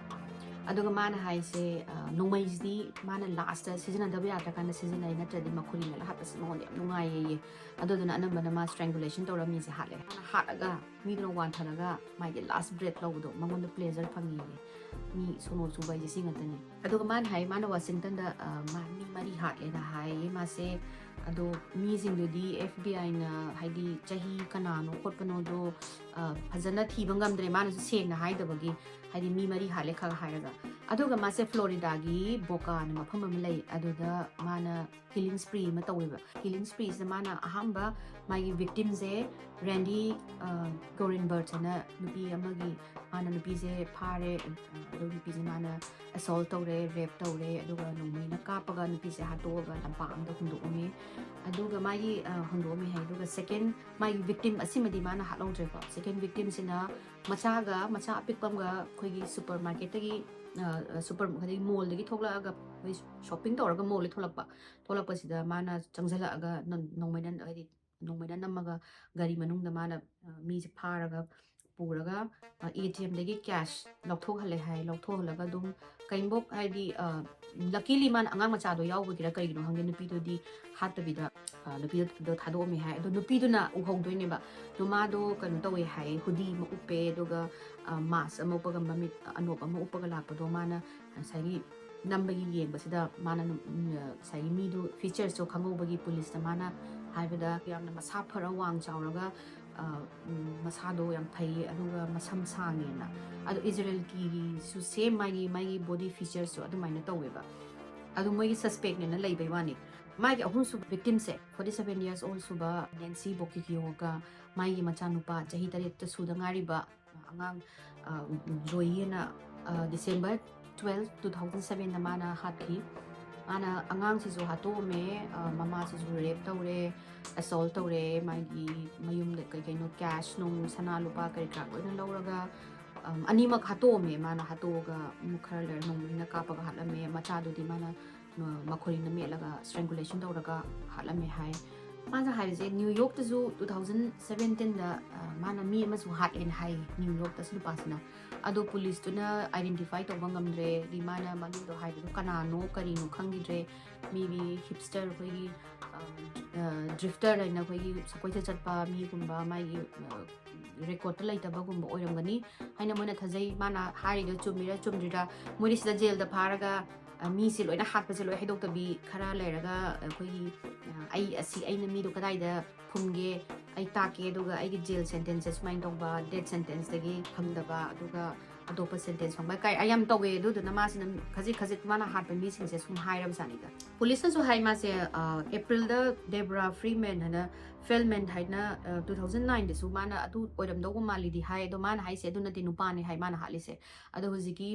ꯑꯗꯨꯒ ꯃꯥꯅ ꯍꯥꯏꯁꯦ, ꯅꯣꯡꯃꯩꯁꯤꯗꯤ ꯃꯥꯅ lastꯇ ꯁꯤꯖꯤꯟꯅꯗꯕ ꯌꯥꯗ꯭ꯔꯀꯥꯟꯗ ꯁꯤꯖꯤꯟꯅꯩ, ꯅꯠꯇ꯭ꯔꯗꯤ ꯃꯈꯨꯔꯤꯅ ꯍꯥꯠꯄꯁꯤ ꯃꯉꯣꯟꯗ ꯌꯥꯝ ꯅꯨꯡꯉꯥꯏꯌꯦꯌꯦ꯫ ꯑꯗꯨꯗꯨꯅ ꯑꯅꯝꯕꯅ ꯃꯥ strangulation ꯇꯧꯔ ꯃꯤꯁꯦ ꯍꯥꯠꯂꯦ꯫ ꯃꯥꯅ ꯍꯥꯠꯂꯒ ꯃꯤꯗꯨꯅ ꯋꯥꯟꯊꯔꯒ ꯃꯥꯒꯤ last breath ꯂꯧꯕꯗꯣ ꯃꯉꯣꯟꯗ pleasure ꯐꯪꯉꯦꯌꯦ꯫ ꯃꯤ ꯁꯣꯅꯣ ꯆꯨꯕ ꯍꯥꯏꯁꯦ ꯁꯤ ꯉꯥꯛꯇꯅꯤ꯫ ꯑꯗꯨꯒ ꯃꯥꯅ ꯍꯥꯏ, ꯃꯥꯅ ꯋꯥꯁꯤꯡꯇꯟꯗ, ꯑ, ꯃꯥ ꯃꯤ ꯃꯔꯤ ꯍꯥꯠꯂꯦꯅ ꯍꯥꯏꯌꯦ ꯃꯥꯁꯦ꯫ ꯑꯗꯣ ꯃꯤꯁꯤꯡꯗꯨꯗꯤ F B I ꯅ ꯍꯥꯏꯗꯤ ꯆꯍꯤ ꯀꯅꯥꯅꯣ ꯈꯣꯠꯄꯅꯣꯗꯣ, ꯑ, ꯐꯖꯅ ꯊꯤꯕ ꯉꯝꯗ꯭ꯔꯦ, ꯃꯥꯅꯁꯨ ꯁꯦꯡꯅ ꯍꯥꯏꯗꯕꯒꯤ, ꯍꯥꯏꯗꯤ ꯃꯤ ꯃꯔꯤ ꯍꯥꯠꯂꯦ ꯈꯛ ꯍꯥꯏꯔꯒ꯫ ꯑꯗꯨꯒ ꯃꯥꯁꯦ ꯐ꯭ꯂꯣꯔꯤꯗꯥꯒꯤ ꯕꯣꯀꯥꯅ ꯃꯐꯝ ꯑꯃ ꯂꯩ, ꯑꯗꯨꯗ ꯃꯥꯅ ꯀꯤꯂꯤꯡ ꯁ꯭ꯄ꯭ꯔꯤ ꯑꯃ ꯇꯧꯋꯦꯕ꯫ ꯀꯤꯂꯤꯡ ꯁ꯭ꯄ꯭ꯔꯤꯁꯤꯗ ꯃꯥꯅ ꯑꯍꯥꯟꯕ ꯃꯥꯒꯤ ꯕꯤꯛꯇꯤꯝꯁꯦ ꯔꯦꯟꯗꯤ, ꯑ, ꯒꯣꯔꯤꯟꯕꯔꯠ ꯍꯥꯏꯅ ꯅꯨꯄꯤ ꯑꯃꯒꯤ, ꯃꯥꯅ ꯅꯨꯄꯤꯁꯦ ꯐꯥꯔꯦ, ꯑꯗꯨ ꯅꯨꯄꯤꯁꯦ ꯃꯥꯅ ꯑꯦꯁꯣꯜ ꯇꯧꯔꯦ, ꯔꯦꯞ ꯇꯧꯔꯦ, ꯑꯗꯨꯒ ꯅꯣꯡꯃꯩꯅ ꯀꯥꯞꯄꯒ ꯅꯨꯄꯤꯁꯦ ꯍꯥꯠꯇꯣꯛꯑꯒ ꯂꯝꯄꯥꯛ ꯑꯃꯗ ꯍꯨꯟꯗꯣꯛꯑꯝꯃꯤ꯫ ꯑꯗꯨꯒ ꯃꯥꯒꯤ, ꯑ, ꯍꯨꯟꯗꯣꯛꯑꯝꯃꯤ ꯍꯥꯏ꯫ ꯑꯗꯨꯒ ꯁꯦꯀꯦꯟ, ꯃꯥꯒꯤ ꯕꯤꯛꯇꯤꯝ ꯑꯁꯤꯃꯗꯤ ꯃꯥꯅ ꯍꯥꯠꯍꯧꯗ꯭ꯔꯦꯀꯣ꯫ ꯁꯦꯀꯦꯟ ꯕꯤꯛꯇꯤꯝꯁꯤꯅ ꯃꯆꯥꯒ, ꯃꯆꯥ ꯑꯄꯤꯛꯄ ꯑꯃꯒ ꯑꯩꯈꯣꯏꯒꯤ ꯁꯨꯄꯔ ꯃꯥꯔꯀꯦꯠꯇꯒꯤ, ꯑ, ꯁꯨꯄꯔ, ꯑꯗꯒꯤ ꯃꯣꯜꯗꯒꯤ ꯊꯣꯛꯂꯛꯑꯒ, ꯑꯩꯈꯣꯏ ꯁꯣꯞꯄꯤꯡ ꯇꯧꯔꯒ ꯃꯣꯜꯗꯒꯤ ꯊꯣꯛꯂꯛꯄ, ꯊꯣꯛꯂꯛꯄꯁꯤꯗ ꯃꯥꯅ ꯆꯪꯁꯤꯜꯂꯛꯑꯒ ꯅꯣꯡ-, ꯅꯣꯡꯃꯩꯅ, ꯍꯥꯏꯗꯤ ꯅꯣꯡꯃꯩꯅ ꯅꯝꯃꯒ ꯒꯥꯔꯤ ꯃꯅꯨꯡꯗ ꯃꯥꯅ, ꯑ, ꯃꯤꯁꯦ ꯐꯥꯔꯒ ꯄꯨꯔꯒ, ꯑ, ATM ꯗꯒꯤ ꯀꯦꯁ ꯂꯧꯊꯣꯛꯍꯜꯂꯦ ꯍꯥꯏ꯫ ꯂꯧꯊꯣꯛꯍꯜꯂꯒ ꯑꯗꯨꯝ ꯀꯩꯝꯕꯣꯛ ꯍꯥꯏꯗꯤ, ꯑ, luckily ꯃꯥꯅ ꯑꯉꯥꯡ ꯃꯆꯥꯗꯣ ꯌꯥꯎꯕꯒꯤꯔ ꯀꯩꯒꯤꯅꯣ ꯈꯪꯗꯦ, ꯅꯨꯄꯤꯗꯨꯗꯤ ꯍꯥꯠꯇꯕꯤꯗ, ꯑ, ꯅꯨꯄꯤꯗꯣ ꯊꯥꯗꯣꯛꯑꯝꯃꯦ ꯍꯥꯏ꯫ ꯑꯗꯣ ꯅꯨꯄꯤꯗꯨꯅ ꯎꯍꯧꯗꯣꯏꯅꯦꯕ꯫ ꯑꯗꯣ ꯃꯥꯗꯣ ꯀꯩꯅꯣ ꯇꯧꯋꯦ ꯍꯥꯏ, ꯍꯨꯗꯤ ꯑꯃ ꯎꯞꯄꯦ, ꯑꯗꯨꯒ, ꯑ, ꯃꯥꯁ ꯑꯃ ꯎꯞꯄꯒ, ꯃꯃꯤꯠ ꯑꯅꯣꯞ ꯑꯃ ꯎꯞꯄꯒ ꯂꯥꯛꯄꯗꯣ ꯃꯥꯅ ꯉꯁꯥꯏꯒꯤ ꯅꯝꯕꯒꯤ ꯌꯦꯡꯕꯁꯤꯗ ꯃꯥꯅ ꯅꯨ-, ꯎꯝ, ꯉꯁꯥꯏꯒꯤ ꯃꯤꯗꯨ ꯐꯤꯆꯔꯁꯇꯣ ꯈꯪꯍꯧꯕꯒꯤ ꯄꯨꯂꯤꯁꯇ ꯃꯥꯅ ꯍꯥꯏꯕꯗ ꯌꯥꯝꯅ ꯃꯁꯥ ꯐꯔ ꯋꯥꯡ ꯆꯥꯎꯔꯒ, ꯑ, ꯎꯝ, ꯃꯁꯥꯗꯣ ꯌꯥꯝ ꯐꯩ ꯑꯗꯨꯒ ꯃꯁꯝ ꯁꯥꯡꯉꯦꯅ꯫ ꯑꯗꯣ ꯏꯖꯔꯦꯜꯀꯤꯒꯤꯁꯨ ꯁꯦꯝ ꯃꯥꯒꯤ, ꯃꯥꯒꯤ ꯕꯣꯗꯤ ꯐꯤꯆꯔꯁꯇꯣ ꯑꯗꯨꯃꯥꯏꯅ ꯇꯧꯋꯦꯕ꯫ ꯑꯗꯣ ꯃꯣꯏꯒꯤ ꯁꯁꯄꯦꯛꯅꯦꯅ ꯂꯩꯕꯩ ꯋꯥꯅꯤ꯫ ꯃꯥꯒꯤ ꯑꯍꯨꯝꯁꯨꯕ ꯕꯤꯛꯇꯤꯝꯁꯦ forty seven years old ꯁꯨꯕ ꯅꯦꯟꯁꯤ ꯕꯣꯀꯤꯀꯤꯌꯣꯒ ꯃꯥꯒꯤ ꯃꯆꯥꯅꯨꯄꯥ ꯆꯍꯤ ꯇꯔꯦꯠꯇ ꯁꯨꯗ ꯉꯥꯏꯔꯤꯕ ꯑꯉꯥꯡ, ꯑ, ꯖꯣꯌꯤꯅ, ꯑ, December twelve, two thousand sevenꯗ ꯃꯥꯅ ꯍꯥꯠꯈꯤ꯫ ꯃꯥꯅ ꯑꯉꯥꯡꯁꯤꯁꯨ ꯍꯥꯠꯇꯣꯛꯑꯝꯃꯦ, ꯑ, ꯃꯃꯥꯁꯤꯁꯨ ꯔꯦꯞ ꯇꯧꯔꯦ, ꯑꯦꯁꯣꯜ ꯇꯧꯔꯦ, ꯃꯥꯒꯤ ꯃꯌꯨꯝꯗ ꯀꯩ ꯀꯩꯅꯣ ꯀꯦꯁ ꯅꯨꯡ, ꯁꯅꯥ ꯂꯨꯄꯥ ꯀꯔꯤ ꯀꯔꯥ ꯂꯣꯏꯅ ꯂꯧꯔꯒ, ꯑꯝ, ꯑꯅꯤꯃꯛ ꯍꯥꯠꯇꯣꯛꯑꯝꯃꯦ꯫ ꯃꯥꯅ ꯍꯥꯠꯇꯣꯛꯑꯒ ꯑꯃꯨꯛ ꯈꯔ ꯂꯩꯔ ꯅꯣꯡꯃꯩꯅ ꯀꯥꯞꯄꯒ ꯍꯥꯠꯂꯝꯃꯦ꯫ ꯃꯆꯥꯗꯨꯗꯤ ꯃꯥꯅ, ꯑ, ꯃꯈꯣꯔꯤꯅ ꯃꯦꯠꯂꯒ strangulation ꯇꯧꯔꯒ ꯍꯥꯠꯂꯝꯃꯦ ꯍꯥꯏ꯫ ꯃꯥꯅ ꯍꯥꯏꯔꯤꯁꯦ ꯅ꯭ꯌꯨ ꯌꯣꯔꯛꯇꯁꯨ two thousand seventeenꯗ, ꯑ, ꯃꯥꯅ ꯃꯤ ꯑꯃꯁꯨ ꯍꯥꯠꯂꯦꯅ ꯍꯥꯏ ꯅ꯭ꯌꯨ ꯌꯣꯔꯛꯇꯁꯨ ꯅꯨꯄꯥꯁꯤꯅ꯫ ꯑꯗꯣ ꯄꯨꯂꯤꯁꯇꯨꯅ identify ꯇꯧꯕ ꯉꯝꯗ꯭ꯔꯦ꯫ ꯍꯥꯏꯗꯤ ꯃꯥꯅ ꯃꯃꯤꯡꯗꯣ ꯍꯥꯏꯕꯗꯣ ꯀꯅꯥꯅꯣ ꯀꯔꯤꯅꯣ ꯈꯪꯈꯤꯗ꯭ꯔꯦ꯫ ꯃꯤꯒꯤ hipster, ꯑꯩꯈꯣꯏꯒꯤ drifter ꯍꯥꯏꯅ ꯑꯩꯈꯣꯏꯒꯤ ꯁꯛꯀꯣꯏꯆꯠ ꯆꯠꯄ ꯃꯤꯒꯨꯝꯕ, ꯃꯥꯒꯤ recordꯇ ꯂꯩꯇꯕꯒꯨꯝꯕ ꯑꯣꯏꯔꯝꯒꯅꯤ ꯍꯥꯏꯅ ꯃꯣꯏꯅ ꯊꯥꯖꯩ꯫ ꯃꯥꯅ ꯍꯥꯏꯔꯤꯗꯣ ꯆꯨꯝꯃꯤꯔꯥ ꯆꯨꯝꯗ꯭ꯔꯤꯔꯥ, ꯃꯣꯏꯗꯤ ꯁꯤꯗ ꯖꯦꯜꯗ ꯐꯥꯔꯒ ꯑ, ꯃꯤꯁꯦ ꯂꯣꯏꯅ ꯍꯥꯠꯄꯁꯦ ꯂꯣꯏ ꯍꯥꯏꯗꯣꯛꯇꯕꯤ, ꯈꯔ ꯂꯩꯔꯒ ꯑꯩꯈꯣꯏꯒꯤ, ꯑ, ꯑꯩ ꯑꯁꯤ, ꯑꯩꯅ ꯃꯤꯗꯣ ꯀꯗꯥꯏꯗ ꯐꯨꯝꯒꯦ, ꯑꯩ ꯇꯥꯛꯀꯦ, ꯑꯗꯨꯒ ꯑꯩꯒꯤ ꯖꯦꯜ ꯁꯦꯟꯇꯦꯟꯁꯁꯦ ꯁꯨꯃꯥꯏꯅ ꯇꯧꯕ, ꯗꯦꯠ ꯁꯦꯟꯇꯦꯟꯁꯇꯒꯤ ꯐꯪꯗꯕ, ꯑꯗꯨꯒ ꯑꯇꯣꯞꯄ ꯁꯦꯟꯇꯦꯟꯁ ꯐꯪꯕ ꯀꯥꯏ ꯑ, ꯌꯥꯝ ꯇꯧꯋꯦ꯫ ꯑꯗꯨꯗꯨꯅ ꯃꯥꯁꯤꯅ ꯈꯖꯤꯛ ꯈꯖꯤꯛ ꯃꯥꯅ ꯍꯥꯠꯄ ꯃꯤꯁꯤꯡꯁꯦ ꯁꯨꯝ ꯍꯥꯏꯔꯕꯖꯥꯠꯅꯤꯗ꯫ ꯄꯨꯂꯤꯁꯅꯁꯨ ꯍꯥꯏ ꯃꯥꯁꯦ, ꯑ, ꯑꯦꯄ꯭ꯔꯤꯜꯗ ꯗꯦꯕ꯭ꯔꯥ ꯐ꯭ꯔꯤꯃꯦꯟ ꯍꯥꯏꯅ, ꯐꯦꯜꯃꯦꯟ ꯍꯥꯏꯅ, ꯑ, two thousand nineꯗꯁꯨ ꯃꯥꯅ ꯑꯗꯨ ꯑꯣꯏꯔꯝꯗꯧꯕ ꯃꯥꯜꯂꯤꯗꯤ ꯍꯥꯏ, ꯑꯗꯣ ꯃꯥꯅ ꯍꯥꯏꯁꯦ ꯑꯗꯨ ꯅꯠꯇꯦ, ꯅꯨꯄꯥꯅꯦ ꯍꯥꯏ ꯃꯥꯅ ꯍꯥꯠꯂꯤꯁꯦ꯫ ꯑꯗꯣ ꯍꯧꯖꯤꯛꯀꯤ,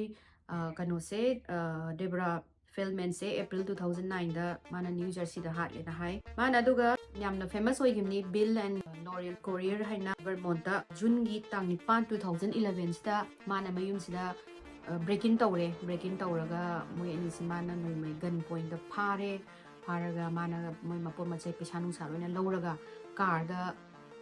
ꯑ, ꯀꯩꯅꯣꯁꯦ, ꯑ, ꯗꯦꯕ꯭ꯔꯥ ꯐꯦꯜꯃꯦꯟꯁꯦ ꯑꯦꯄ꯭ꯔꯤꯜ two thousand nineꯗ ꯃꯥꯅ ꯅ꯭ꯌꯨ ꯖꯔꯁꯤꯗ ꯍꯥꯠꯂꯦꯅ ꯍꯥꯏ꯫ ꯃꯥꯅ ꯑꯗꯨꯒ ꯌꯥꯝꯅ ꯐꯦꯃꯁ ꯑꯣꯏꯈꯤꯕꯅꯤ, ꯕꯤꯜ ꯑꯦꯟ ꯂꯣꯔꯦꯟ ꯀꯣꯔꯤꯌꯔ ꯍꯥꯏꯅ ꯕꯔꯃꯣꯟꯠꯇ ꯖꯨꯟꯒꯤ ꯇꯥꯡ ꯅꯤꯄꯥꯟ, two thousand elevenꯁꯤꯗ ꯃꯥꯅ ꯃꯌꯨꯝꯁꯤꯗ, ꯑ, break in ꯇꯧꯔꯦ꯫ Break in ꯇꯧꯔꯒ ꯃꯣꯏ ꯑꯅꯤꯁꯤ ꯃꯥꯅ ꯅꯣꯡꯃꯩ ꯒꯟ ꯄꯣꯏꯟꯠꯇ ꯐꯥꯔꯦ꯫ ꯐꯥꯔꯒ ꯃꯥꯅ ꯃꯣꯏ ꯃꯄꯣꯠ ꯃꯆꯩ, ꯄꯩꯁꯥ ꯅꯨꯡꯁꯥ ꯂꯣꯏꯅ ꯂꯧꯔꯒ ꯀꯥꯔꯗ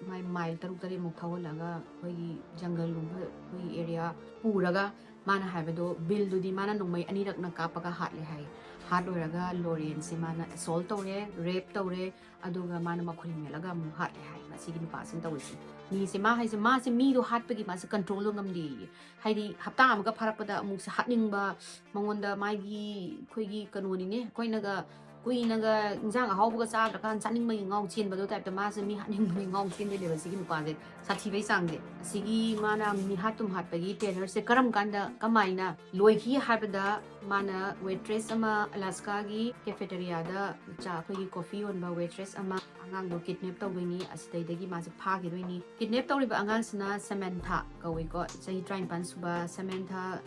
ꯃꯥꯏ ꯃꯥꯏꯜ ꯇꯔꯨꯛ ꯇꯔꯦꯠꯃꯨꯛ ꯊꯧꯍꯜꯂꯒ ꯑꯩꯈꯣꯏꯒꯤ ꯖꯪꯒꯜꯒꯨꯝꯕ ꯑꯩꯈꯣꯏꯒꯤ ꯑꯦꯔꯤꯌꯥ ꯄꯨꯔꯒ, ꯃꯥꯅ ꯍꯥꯏꯕꯗꯣ ꯕꯤꯜꯗꯨꯗꯤ ꯃꯥꯅ ꯅꯣꯡꯃꯩ ꯑꯅꯤꯔꯛꯅ ꯀꯥꯞꯄꯒ ꯍꯥꯠꯂꯦ ꯍꯥꯏ꯫ ꯍꯥꯠ ꯂꯣꯏꯔꯒ ꯂꯣꯔꯦꯟꯁꯦ ꯃꯥꯅ ꯑꯦꯁꯣꯜ ꯇꯧꯔꯦ, ꯔꯦꯞ ꯇꯧꯔꯦ, ꯑꯗꯨꯒ ꯃꯥꯅ ꯃꯈꯨꯟ ꯃꯦꯠꯂꯒ ꯑꯃꯨꯛ ꯍꯥꯠꯂꯦ ꯍꯥꯏ꯫ ꯃꯁꯤꯒꯤ ꯅꯨꯄꯥꯁꯤꯅ ꯇꯧꯔꯤꯁꯦ, ꯃꯤꯁꯦ, ꯃꯥ ꯍꯥꯏꯁꯦ, ꯃꯥꯁꯦ ꯃꯤꯗꯣ ꯍꯥꯠꯄꯒꯤ ꯃꯥꯁꯦ ꯀꯟꯇ꯭ꯔꯣꯜꯗꯣ ꯉꯝꯗꯦꯌꯦ꯫ ꯍꯥꯏꯗꯤ ꯍꯞꯇꯥ ꯑꯃꯒ ꯐꯥꯔꯛꯄꯗ ꯑꯃꯨꯛꯁꯦ ꯍꯥꯠꯅꯤꯡꯕ, ꯃꯉꯣꯟꯗ ꯃꯥꯒꯤ ꯑꯩꯈꯣꯏꯒꯤ ꯀꯩꯅꯣꯅꯤꯅꯦ, ꯑꯩꯈꯣꯏꯅꯒ ꯀꯨꯏꯅꯒ ꯏꯟꯖꯥꯡ ꯑꯍꯥꯎꯕꯒ ꯆꯥꯗ꯭ꯔꯀꯥꯟꯗ ꯆꯥꯅꯤꯡꯕꯒꯤ ꯉꯥꯎ ꯆꯦꯟꯕꯗꯣ ꯇꯥꯏꯞꯇ ꯃꯥꯁꯦ ꯃꯤ ꯍꯥꯠꯅꯤꯡꯕꯒꯤ ꯉꯥꯎ ꯆꯦꯟꯗꯣꯏꯅꯦꯕ ꯁꯤꯒꯤ ꯅꯨꯄꯥꯁꯦ, ꯁꯥꯊꯤꯕꯩ ꯆꯥꯡꯁꯦ꯫ ꯑꯁꯤꯒꯤ ꯃꯥꯅ ꯃꯤꯍꯥꯠ ꯇꯨꯝꯍꯥꯠꯄꯒꯤ ꯇꯦꯅꯔꯁꯦ ꯀꯔꯝ ꯀꯥꯟꯗ ꯀꯃꯥꯏꯅ ꯂꯣꯏꯈꯤ ꯍꯥꯏꯕꯗ, ꯃꯥꯅ ꯋꯦꯇ꯭ꯔꯦꯁ ꯑꯃ ꯑꯂꯥꯁꯀꯥꯒꯤ ꯀꯦꯐꯦꯇꯦꯔꯤꯌꯥꯗ ꯆꯥ, ꯑꯩꯈꯣꯏꯒꯤ ꯀꯣꯐꯤ ꯌꯣꯟꯕ ꯋꯦꯇ꯭ꯔꯦꯁ ꯑꯃ, ꯑꯉꯥꯡꯗꯣ ꯀꯤꯗꯅꯦꯞ ꯇꯧꯗꯣꯏꯅꯤ, ꯑꯁꯤꯗꯩꯗꯒꯤ ꯃꯥꯁꯦ ꯐꯥꯈꯤꯗꯣꯏꯅꯤ꯫ ꯀꯤꯗꯅꯦꯞ ꯇꯧꯔꯤꯕ ꯑꯉꯥꯡꯁꯤꯅ ꯁꯦꯃꯦꯟꯊꯥ ꯀꯧꯏꯀꯣ, ꯆꯍꯤ ꯇꯔꯥꯅꯤꯄꯥꯟ ꯁꯨꯕ ꯁꯦꯃꯦꯟꯊꯥ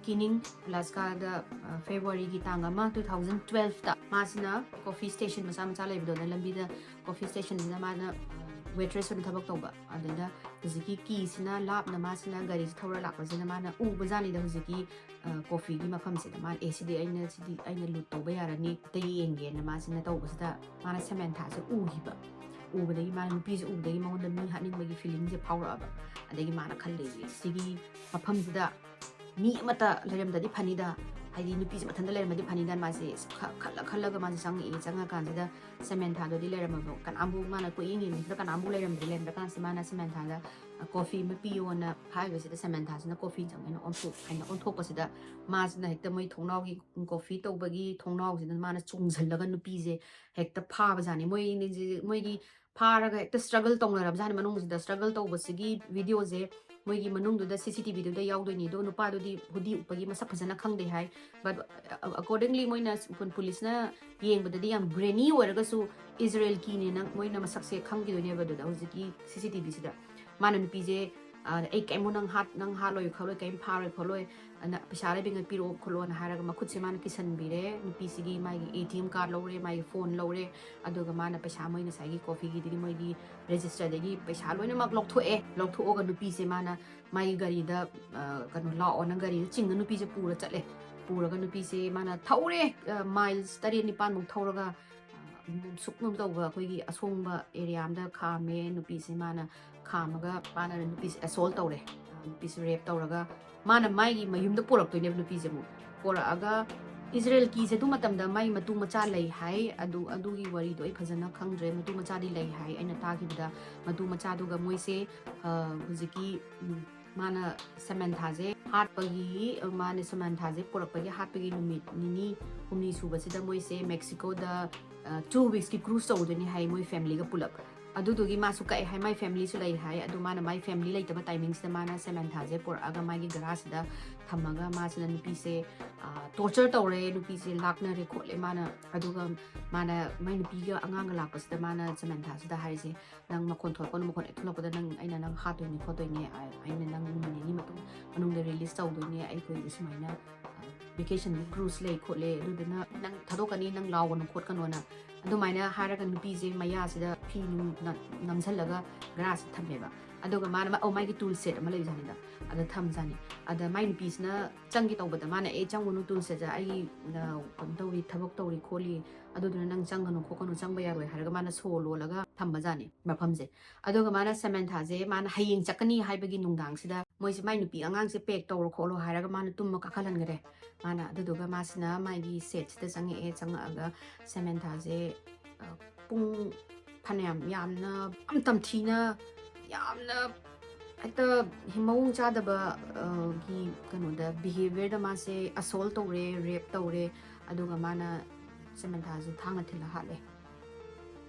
ꯀꯤꯅꯤꯡ, ꯑꯂꯥꯁꯀꯥꯗ, ꯑ, ꯐꯦꯕ꯭ꯔꯨꯋꯥꯔꯤꯒꯤ ꯇꯥꯡ ꯑꯃ, two thousand twelveꯇ ꯃꯥꯁꯤꯅ ꯀꯣꯐꯤ ꯁ꯭ꯇꯦꯁꯟ ꯃꯆꯥ ꯃꯆꯥ ꯂꯩꯕꯗꯣ, ꯑꯗ ꯂꯝꯕꯤꯗ ꯀꯣꯐꯤ ꯁ꯭ꯇꯦꯁꯟꯁꯤꯗ ꯃꯥꯅ, ꯑ, ꯋꯦꯇ꯭ꯔꯦꯁ ꯑꯣꯏꯅ ꯊꯕꯛ ꯇꯧꯕ꯫ ꯑꯗꯨꯗ ꯍꯧꯖꯤꯛꯀꯤ ꯀꯤꯁꯤꯅ ꯂꯥꯞꯅ ꯃꯥꯁꯤꯅ ꯒꯥꯔꯤꯁꯤ ꯊꯧꯔ ꯂꯥꯛꯄꯁꯤꯅ ꯃꯥꯅ ꯎꯕꯖꯥꯠꯅꯤꯗ ꯍꯧꯖꯤꯛꯀꯤ, ꯑ, ꯀꯣꯐꯤꯒꯤ ꯃꯐꯝꯁꯤꯗ꯫ ꯃꯥꯅ, "ꯑꯦ, ꯁꯤꯗꯤ ꯑꯩꯅ, ꯁꯤꯗꯤ ꯑꯩꯅ ꯂꯨꯠ ꯇꯧꯕ ꯌꯥꯔꯅꯤ, ꯑꯝꯇ ꯌꯦꯡꯒꯦꯅ" ꯃꯥꯁꯤꯅ ꯇꯧꯕꯁꯤꯗ ꯃꯥꯅ ꯁꯦꯃꯦꯟꯊꯥꯁꯦ ꯎꯈꯤꯕ꯫ ꯎꯕꯗꯒꯤ, ꯃꯥꯅ ꯅꯨꯄꯤꯁꯦ ꯎꯕꯗꯒꯤ ꯃꯉꯣꯟꯗ ꯃꯤ ꯍꯥꯠꯅꯤꯡꯕꯒꯤ feelingꯁꯦ ꯐꯥꯎꯔꯛꯑꯕ꯫ ꯑꯗꯒꯤ ꯃꯥꯅ ꯈꯜꯂꯦ, ꯁꯤꯒꯤ ꯃꯐꯝꯁꯤꯗ ꯃꯤ ꯑꯃꯠꯇ ꯂꯩꯔꯝꯗꯗꯤ ꯐꯅꯤꯗ, ꯍꯥꯏꯗꯤ ꯅꯨꯄꯤꯁꯦ ꯃꯊꯟꯇ ꯂꯩꯔꯝꯃꯗꯤ ꯐꯅꯤꯗ꯫ ꯃꯥꯁꯦ ꯈ-, ꯈꯜꯂ ꯈꯜꯂꯒ ꯃꯥꯁꯦ ꯆꯪꯉꯛꯑꯦ꯫ ꯆꯪꯉꯀꯥꯟꯁꯤꯗ ꯁꯦꯃꯦꯟꯊꯥꯗꯣ ꯂꯩꯔꯝꯃꯕ, ꯀꯅꯥꯝꯕꯨ, ꯃꯥꯅ ꯀꯣꯏꯌꯦꯡ ꯌꯦꯡꯕꯁꯤꯗ ꯀꯅꯥꯝꯕꯨ ꯂꯩꯔꯝꯗ꯭ꯔꯦ꯫ ꯂꯩꯔꯝꯗ꯭ꯔꯀꯥꯟꯁꯤꯗ ꯃꯥꯅ ꯁꯦꯃꯦꯟꯊꯥꯗ, "ꯑ, coffee ꯑꯃ ꯄꯤꯌꯣꯅ" ꯍꯥꯏꯕꯁꯤꯗ ꯁꯦꯃꯦꯟꯊꯥꯁꯤꯅ coffee ꯆꯪꯉꯦꯅ ꯑꯣꯟꯊꯣꯛ-, ꯍꯥꯏꯅ ꯑꯣꯟꯊꯣꯛꯄꯁꯤꯗ ꯃꯥꯁꯤꯅ ꯍꯦꯛꯇ ꯃꯣꯏ ꯊꯣꯡꯅꯥꯎꯒꯤ, coffee ꯇꯧꯕꯒꯤ ꯊꯣꯡꯅꯥꯎꯁꯤꯗ ꯃꯥꯅ ꯆꯣꯡꯁꯤꯜꯂꯒ ꯅꯨꯄꯤꯁꯦ ꯍꯦꯛꯇ ꯐꯥꯕꯖꯥꯠꯅꯤ꯫ ꯃꯣꯏ, ꯃꯣꯏꯒꯤ ꯐꯥꯔꯒ ꯍꯦꯛꯇ struggle ꯇꯧꯅꯔꯕꯖꯥꯠꯅꯤ ꯃꯅꯨꯡꯁꯤꯗ꯫ Struggle ꯇꯧꯕꯁꯤꯒꯤ videoꯁꯦ ꯃꯣꯏꯒꯤ ꯃꯅꯨꯡꯗꯨꯗ CCTVꯗꯨꯗ ꯌꯥꯎꯗꯣꯏꯅꯤ꯫ ꯑꯗꯣ ꯅꯨꯄꯥꯗꯨꯗꯤ hoodie ꯎꯞꯄꯒꯤ ꯃꯁꯛ ꯐꯖꯅ ꯈꯪꯗꯦ ꯍꯥꯏ꯫ But, uh, accordingly ꯃꯣꯏꯅ ꯄꯨ-, ꯄꯨꯂꯤꯁꯅ ꯌꯦꯡꯕꯗꯗꯤ ꯌꯥꯝ grainy ꯑꯣꯏꯔꯒꯁꯨ ꯏꯖꯔꯦꯜꯀꯤꯅꯦꯅ ꯃꯣꯏꯅ ꯃꯁꯛꯁꯦ ꯈꯪꯈꯤꯗꯣꯏꯅꯦꯕ꯫ ꯑꯗꯨꯗ ꯍꯧꯖꯤꯛꯀꯤ CCTVꯁꯤꯗ ꯃꯥꯅ ꯅꯨꯄꯤꯁꯦ, "ꯑ, ꯑꯩ ꯀꯩꯝ ꯅꯪ ꯍꯥꯠ-, ꯅꯪ ꯍꯥꯠꯂꯣꯏ ꯈꯣꯠꯂꯣꯏ, ꯀꯩꯝ ꯐꯥꯔꯣꯏ ꯈꯣꯠꯂꯣꯏ, ꯑꯅ ꯄꯩꯁꯥ ꯂꯩꯕꯤꯉꯩ ꯄꯤꯔꯛꯑꯣ ꯈꯣꯠꯂꯣꯑꯣꯅ" ꯍꯥꯏꯔꯒ ꯃꯈꯨꯠꯁꯦ ꯃꯥꯅ ꯀꯤꯁꯟꯕꯤꯔꯦ꯫ ꯅꯨꯄꯤꯁꯤꯒꯤ ꯃꯥꯒꯤ ATM card ꯂꯧꯔꯦ, ꯃꯥꯒꯤ phone ꯂꯧꯔꯦ, ꯑꯗꯨꯒ ꯃꯥꯅ ꯄꯩꯁꯥ ꯃꯣꯏ ꯉꯁꯥꯏꯒꯤ coffeeꯒꯤꯗꯨꯒꯤ ꯃꯣꯏꯒꯤ registerꯗꯒꯤ ꯄꯩꯁꯥ ꯂꯣꯏꯅꯃꯛ ꯂꯧꯊꯣꯛꯑꯦ꯫ ꯂꯧꯊꯣꯛꯑꯒ ꯅꯨꯄꯤꯁꯦ ꯃꯥꯅ ꯃꯥꯒꯤ ꯒꯥꯔꯤꯗ, ꯑ, ꯀꯩꯅꯣ, ꯂꯥꯛꯑꯣꯅ ꯒꯥꯔꯤꯗ ꯆꯤꯡꯉ ꯅꯨꯄꯤꯁꯦ ꯄꯨꯔ ꯆꯠꯂꯦ꯫ ꯄꯨꯔꯒ ꯅꯨꯄꯤꯁꯦ ꯃꯥꯅ ꯊꯧꯔꯦ, ꯑ, miles ꯇꯔꯦꯠ ꯅꯤꯄꯥꯟꯃꯨꯛ ꯊꯧꯔꯒ, ꯑ, ꯁꯨꯛꯅꯨꯝ ꯇꯧꯕ ꯑꯩꯈꯣꯏꯒꯤ ꯑꯁꯣꯡꯕ area ꯑꯃꯗ ꯈꯥꯝꯃꯦ꯫ ꯅꯨꯄꯤꯁꯦ ꯃꯥꯅ ꯈꯥꯝꯃꯒ ꯃꯥꯅ ꯅꯨꯄꯤꯁꯦ assault ꯇꯧꯔꯦ꯫ ꯑ, ꯅꯨꯄꯤꯁꯦ rape ꯇꯧꯔꯒ ꯃꯥꯅ ꯃꯥꯒꯤ ꯃꯌꯨꯝꯗ ꯄꯣꯔꯛꯇꯣꯏꯅꯦꯕ ꯅꯨꯄꯤꯁꯦ ꯑꯃꯨꯛ꯫ ꯄꯣꯔꯛꯑꯒ ꯏꯖꯔꯦꯜꯀꯤꯁꯦ ꯑꯗꯨ ꯃꯇꯝꯗ ꯃꯥꯏ ꯃꯇꯨ ꯃꯆꯥ ꯂꯩ ꯍꯥꯏ꯫ ꯑꯗꯨ, ꯑꯗꯨꯒꯤ ꯋꯥꯔꯤꯗꯣ ꯑꯩ ꯐꯖꯅ ꯈꯪꯗ꯭ꯔꯦ꯫ ꯃꯇꯨ ꯃꯆꯥꯗꯤ ꯂꯩ ꯍꯥꯏ ꯑꯩꯅ ꯇꯥꯈꯤꯕꯗ꯫ ꯃꯇꯨ ꯃꯆꯥꯗꯨꯒ ꯃꯣꯏꯁꯦ, ꯑ, ꯍꯧꯖꯤꯛꯀꯤ, ꯎꯝ, ꯃꯥꯅ ꯁꯦꯃꯦꯟꯊꯥꯁꯦ ꯍꯥꯠꯄꯒꯤ, ꯃꯥꯅ ꯁꯦꯃꯦꯟꯊꯥꯁꯦ ꯄꯨꯔꯛꯄꯒꯤ ꯍꯥꯠꯄꯒꯤ ꯅꯨꯃꯤꯠ ꯅꯤꯅꯤ ꯍꯨꯝꯅꯤ ꯁꯨꯕꯁꯤꯗ ꯃꯣꯏꯁꯦ ꯃꯦꯛꯁꯤꯀꯣꯗ, ꯑ, two weeksꯀꯤ cruise ꯇꯧꯗꯣꯏꯅꯤ ꯍꯥꯏ ꯃꯣꯏ familyꯒ ꯄꯨꯂꯞ꯫ ꯑꯗꯨꯗꯨꯒꯤ ꯃꯥꯁꯨ ꯀꯛꯑꯦ ꯍꯥꯏ, ꯃꯥꯏ familyꯁꯨ ꯂꯩ ꯍꯥꯏ꯫ ꯑꯗꯨ ꯃꯥꯅ ꯃꯥꯏ family ꯂꯩꯇꯕ timingꯁꯤꯗ ꯃꯥꯅ ꯁꯦꯃꯦꯟꯊꯥꯁꯦ ꯄꯨꯔꯛꯑꯒ ꯃꯥꯒꯤ garageꯁꯤꯗ ꯊꯝꯃꯒ ꯃꯥꯁꯤꯅ ꯅꯨꯄꯤꯁꯦ, ꯑ, torture ꯇꯧꯔꯦ, ꯅꯨꯄꯤꯁꯦ ꯂꯥꯛꯅꯔꯦ ꯈꯣꯠꯂꯦ꯫ ꯃꯥꯅ, ꯑꯗꯨꯒ ꯃꯥꯅ ꯃꯥꯏ ꯅꯨꯄꯤꯒ ꯑꯉꯥꯡꯒ ꯂꯥꯛꯄꯁꯤꯗ ꯃꯥꯅ ꯁꯦꯃꯦꯟꯊꯥꯁꯤꯗ ꯍꯥꯏꯔꯤꯁꯦ, "ꯅꯪ ꯃꯈꯣꯟ ꯊꯣꯛꯂꯛꯀꯅꯨ, ꯃꯈꯣꯟ ꯍꯦꯛ ꯊꯣꯛꯂꯛꯄꯗ ꯅꯪ, ꯑꯩꯅ ꯅꯪ ꯍꯥꯠꯇꯣꯏꯅꯤ ꯈꯣꯠꯇꯣꯏꯅꯤ, ꯑ-, ꯑꯩꯅ ꯅꯪ ꯅꯨꯃꯤꯠ ꯅꯤꯅꯤ ꯃꯇꯨꯡ, ꯃꯅꯨꯡꯗ release ꯇꯧꯗꯣꯏꯅꯤ, ꯑꯩꯈꯣꯏꯁꯦ ꯁꯨꯃꯥꯏꯅ, ꯑ, ꯚꯦꯀꯦꯁꯟꯒꯤ ꯀ꯭ꯔꯨꯖ ꯂꯩ ꯈꯣꯠꯂꯦ, ꯑꯗꯨꯗꯨꯅ ꯅꯪ ꯊꯥꯗꯣꯛꯀꯅꯤ, ꯅꯪ ꯂꯥꯎꯒꯅꯨ ꯈꯣꯠꯀꯅꯣꯅ꯫ ꯑꯗꯨꯃꯥꯏꯅ ꯍꯥꯏꯔꯒ ꯅꯨꯄꯤꯁꯦ ꯃꯌꯥꯁꯤꯗ ꯐꯤ ꯅꯨꯡ ꯅ-, ꯅꯝꯁꯤꯜꯂꯒ ꯒ꯭ꯔꯥꯁꯁꯦ ꯊꯝꯃꯦꯕ꯫ ꯑꯗꯨꯒ ꯃꯥꯅ ꯃꯥ-, ꯑꯧ, ꯃꯥꯒꯤ ꯇꯨꯜ ꯁꯦꯠ ꯑꯃ ꯂꯩꯕꯖꯥꯠꯅꯤꯗ, ꯑꯗ ꯊꯝꯖꯥꯠꯅꯤ꯫ ꯑꯗ ꯃꯥꯏ ꯅꯨꯄꯤꯁꯤꯅ ꯆꯪꯒꯦ ꯇꯧꯕꯗ ꯃꯥꯅ, "ꯑꯦ, ꯆꯪꯉꯨꯅꯨ, ꯇꯨꯜ ꯁꯦꯠꯁꯦ ꯑꯩ, ꯑ, ꯀꯩꯅꯣ ꯇꯧꯔꯤ, ꯊꯕꯛ ꯇꯧꯔꯤ ꯈꯣꯠꯂꯤ, ꯑꯗꯨꯗꯨꯅ ꯅꯪ ꯆꯪꯒꯅꯨ ꯈꯣꯠꯀꯅꯨ, ꯆꯪꯕ ꯌꯥꯔꯣꯏ" ꯍꯥꯏꯔꯒ ꯃꯥꯅ ꯁꯣ ꯂꯣꯜꯂꯒ ꯊꯝꯕꯖꯥꯠꯅꯤ ꯃꯐꯝꯁꯦ꯫ ꯑꯗꯨꯒ ꯃꯥꯅ ꯁꯦꯃꯦꯟꯊꯥꯁꯦ, ꯃꯥꯅ ꯍꯌꯦꯡ ꯆꯠꯀꯅꯤ ꯍꯥꯏꯕꯒꯤ ꯅꯨꯡꯗꯥꯡꯁꯤꯗ ꯃꯣꯏꯁꯦ ꯃꯥꯏ ꯅꯨꯄꯤ ꯑꯉꯥꯡꯁꯦ ꯄꯦꯛ ꯇꯧꯔꯣ ꯈꯣꯠꯂꯣ ꯍꯥꯏꯔꯒ ꯃꯥꯅ ꯇꯨꯝꯕ ꯀꯥꯈꯠꯍꯟꯈ꯭ꯔꯦ꯫ ꯃꯥꯅ ꯑꯗꯨꯗꯨꯒ ꯃꯥꯁꯤꯅ ꯃꯥꯒꯤ ꯁꯦꯠꯁꯤꯗ ꯆꯪꯉꯛꯑꯦ꯫ ꯆꯪꯉꯛꯑꯒ ꯁꯦꯃꯦꯟꯊꯥꯁꯦ, ꯑ, ꯄꯨꯡ ꯐꯅꯌꯥꯝ ꯌꯥꯝꯅ, ꯌꯥꯝ ꯇꯝꯊꯤꯅ, ꯌꯥꯝꯅ ꯍꯦꯛꯇ ꯃꯑꯣꯡ ꯆꯥꯗꯕ, ꯑ, ꯒꯤ ꯀꯩꯅꯣꯗ, ꯕꯤꯍꯦꯕꯤꯌꯔꯗ ꯃꯥꯁꯦ ꯑꯁꯣꯜ ꯇꯧꯔꯦ, ꯔꯦꯞ ꯇꯧꯔꯦ꯫ ꯑꯗꯨꯒ ꯃꯥꯅ ꯁꯦꯃꯦꯟꯊꯥꯁꯦ ꯊꯥꯡꯅ ꯊꯤꯜꯂ ꯍꯥꯠꯂꯦ꯫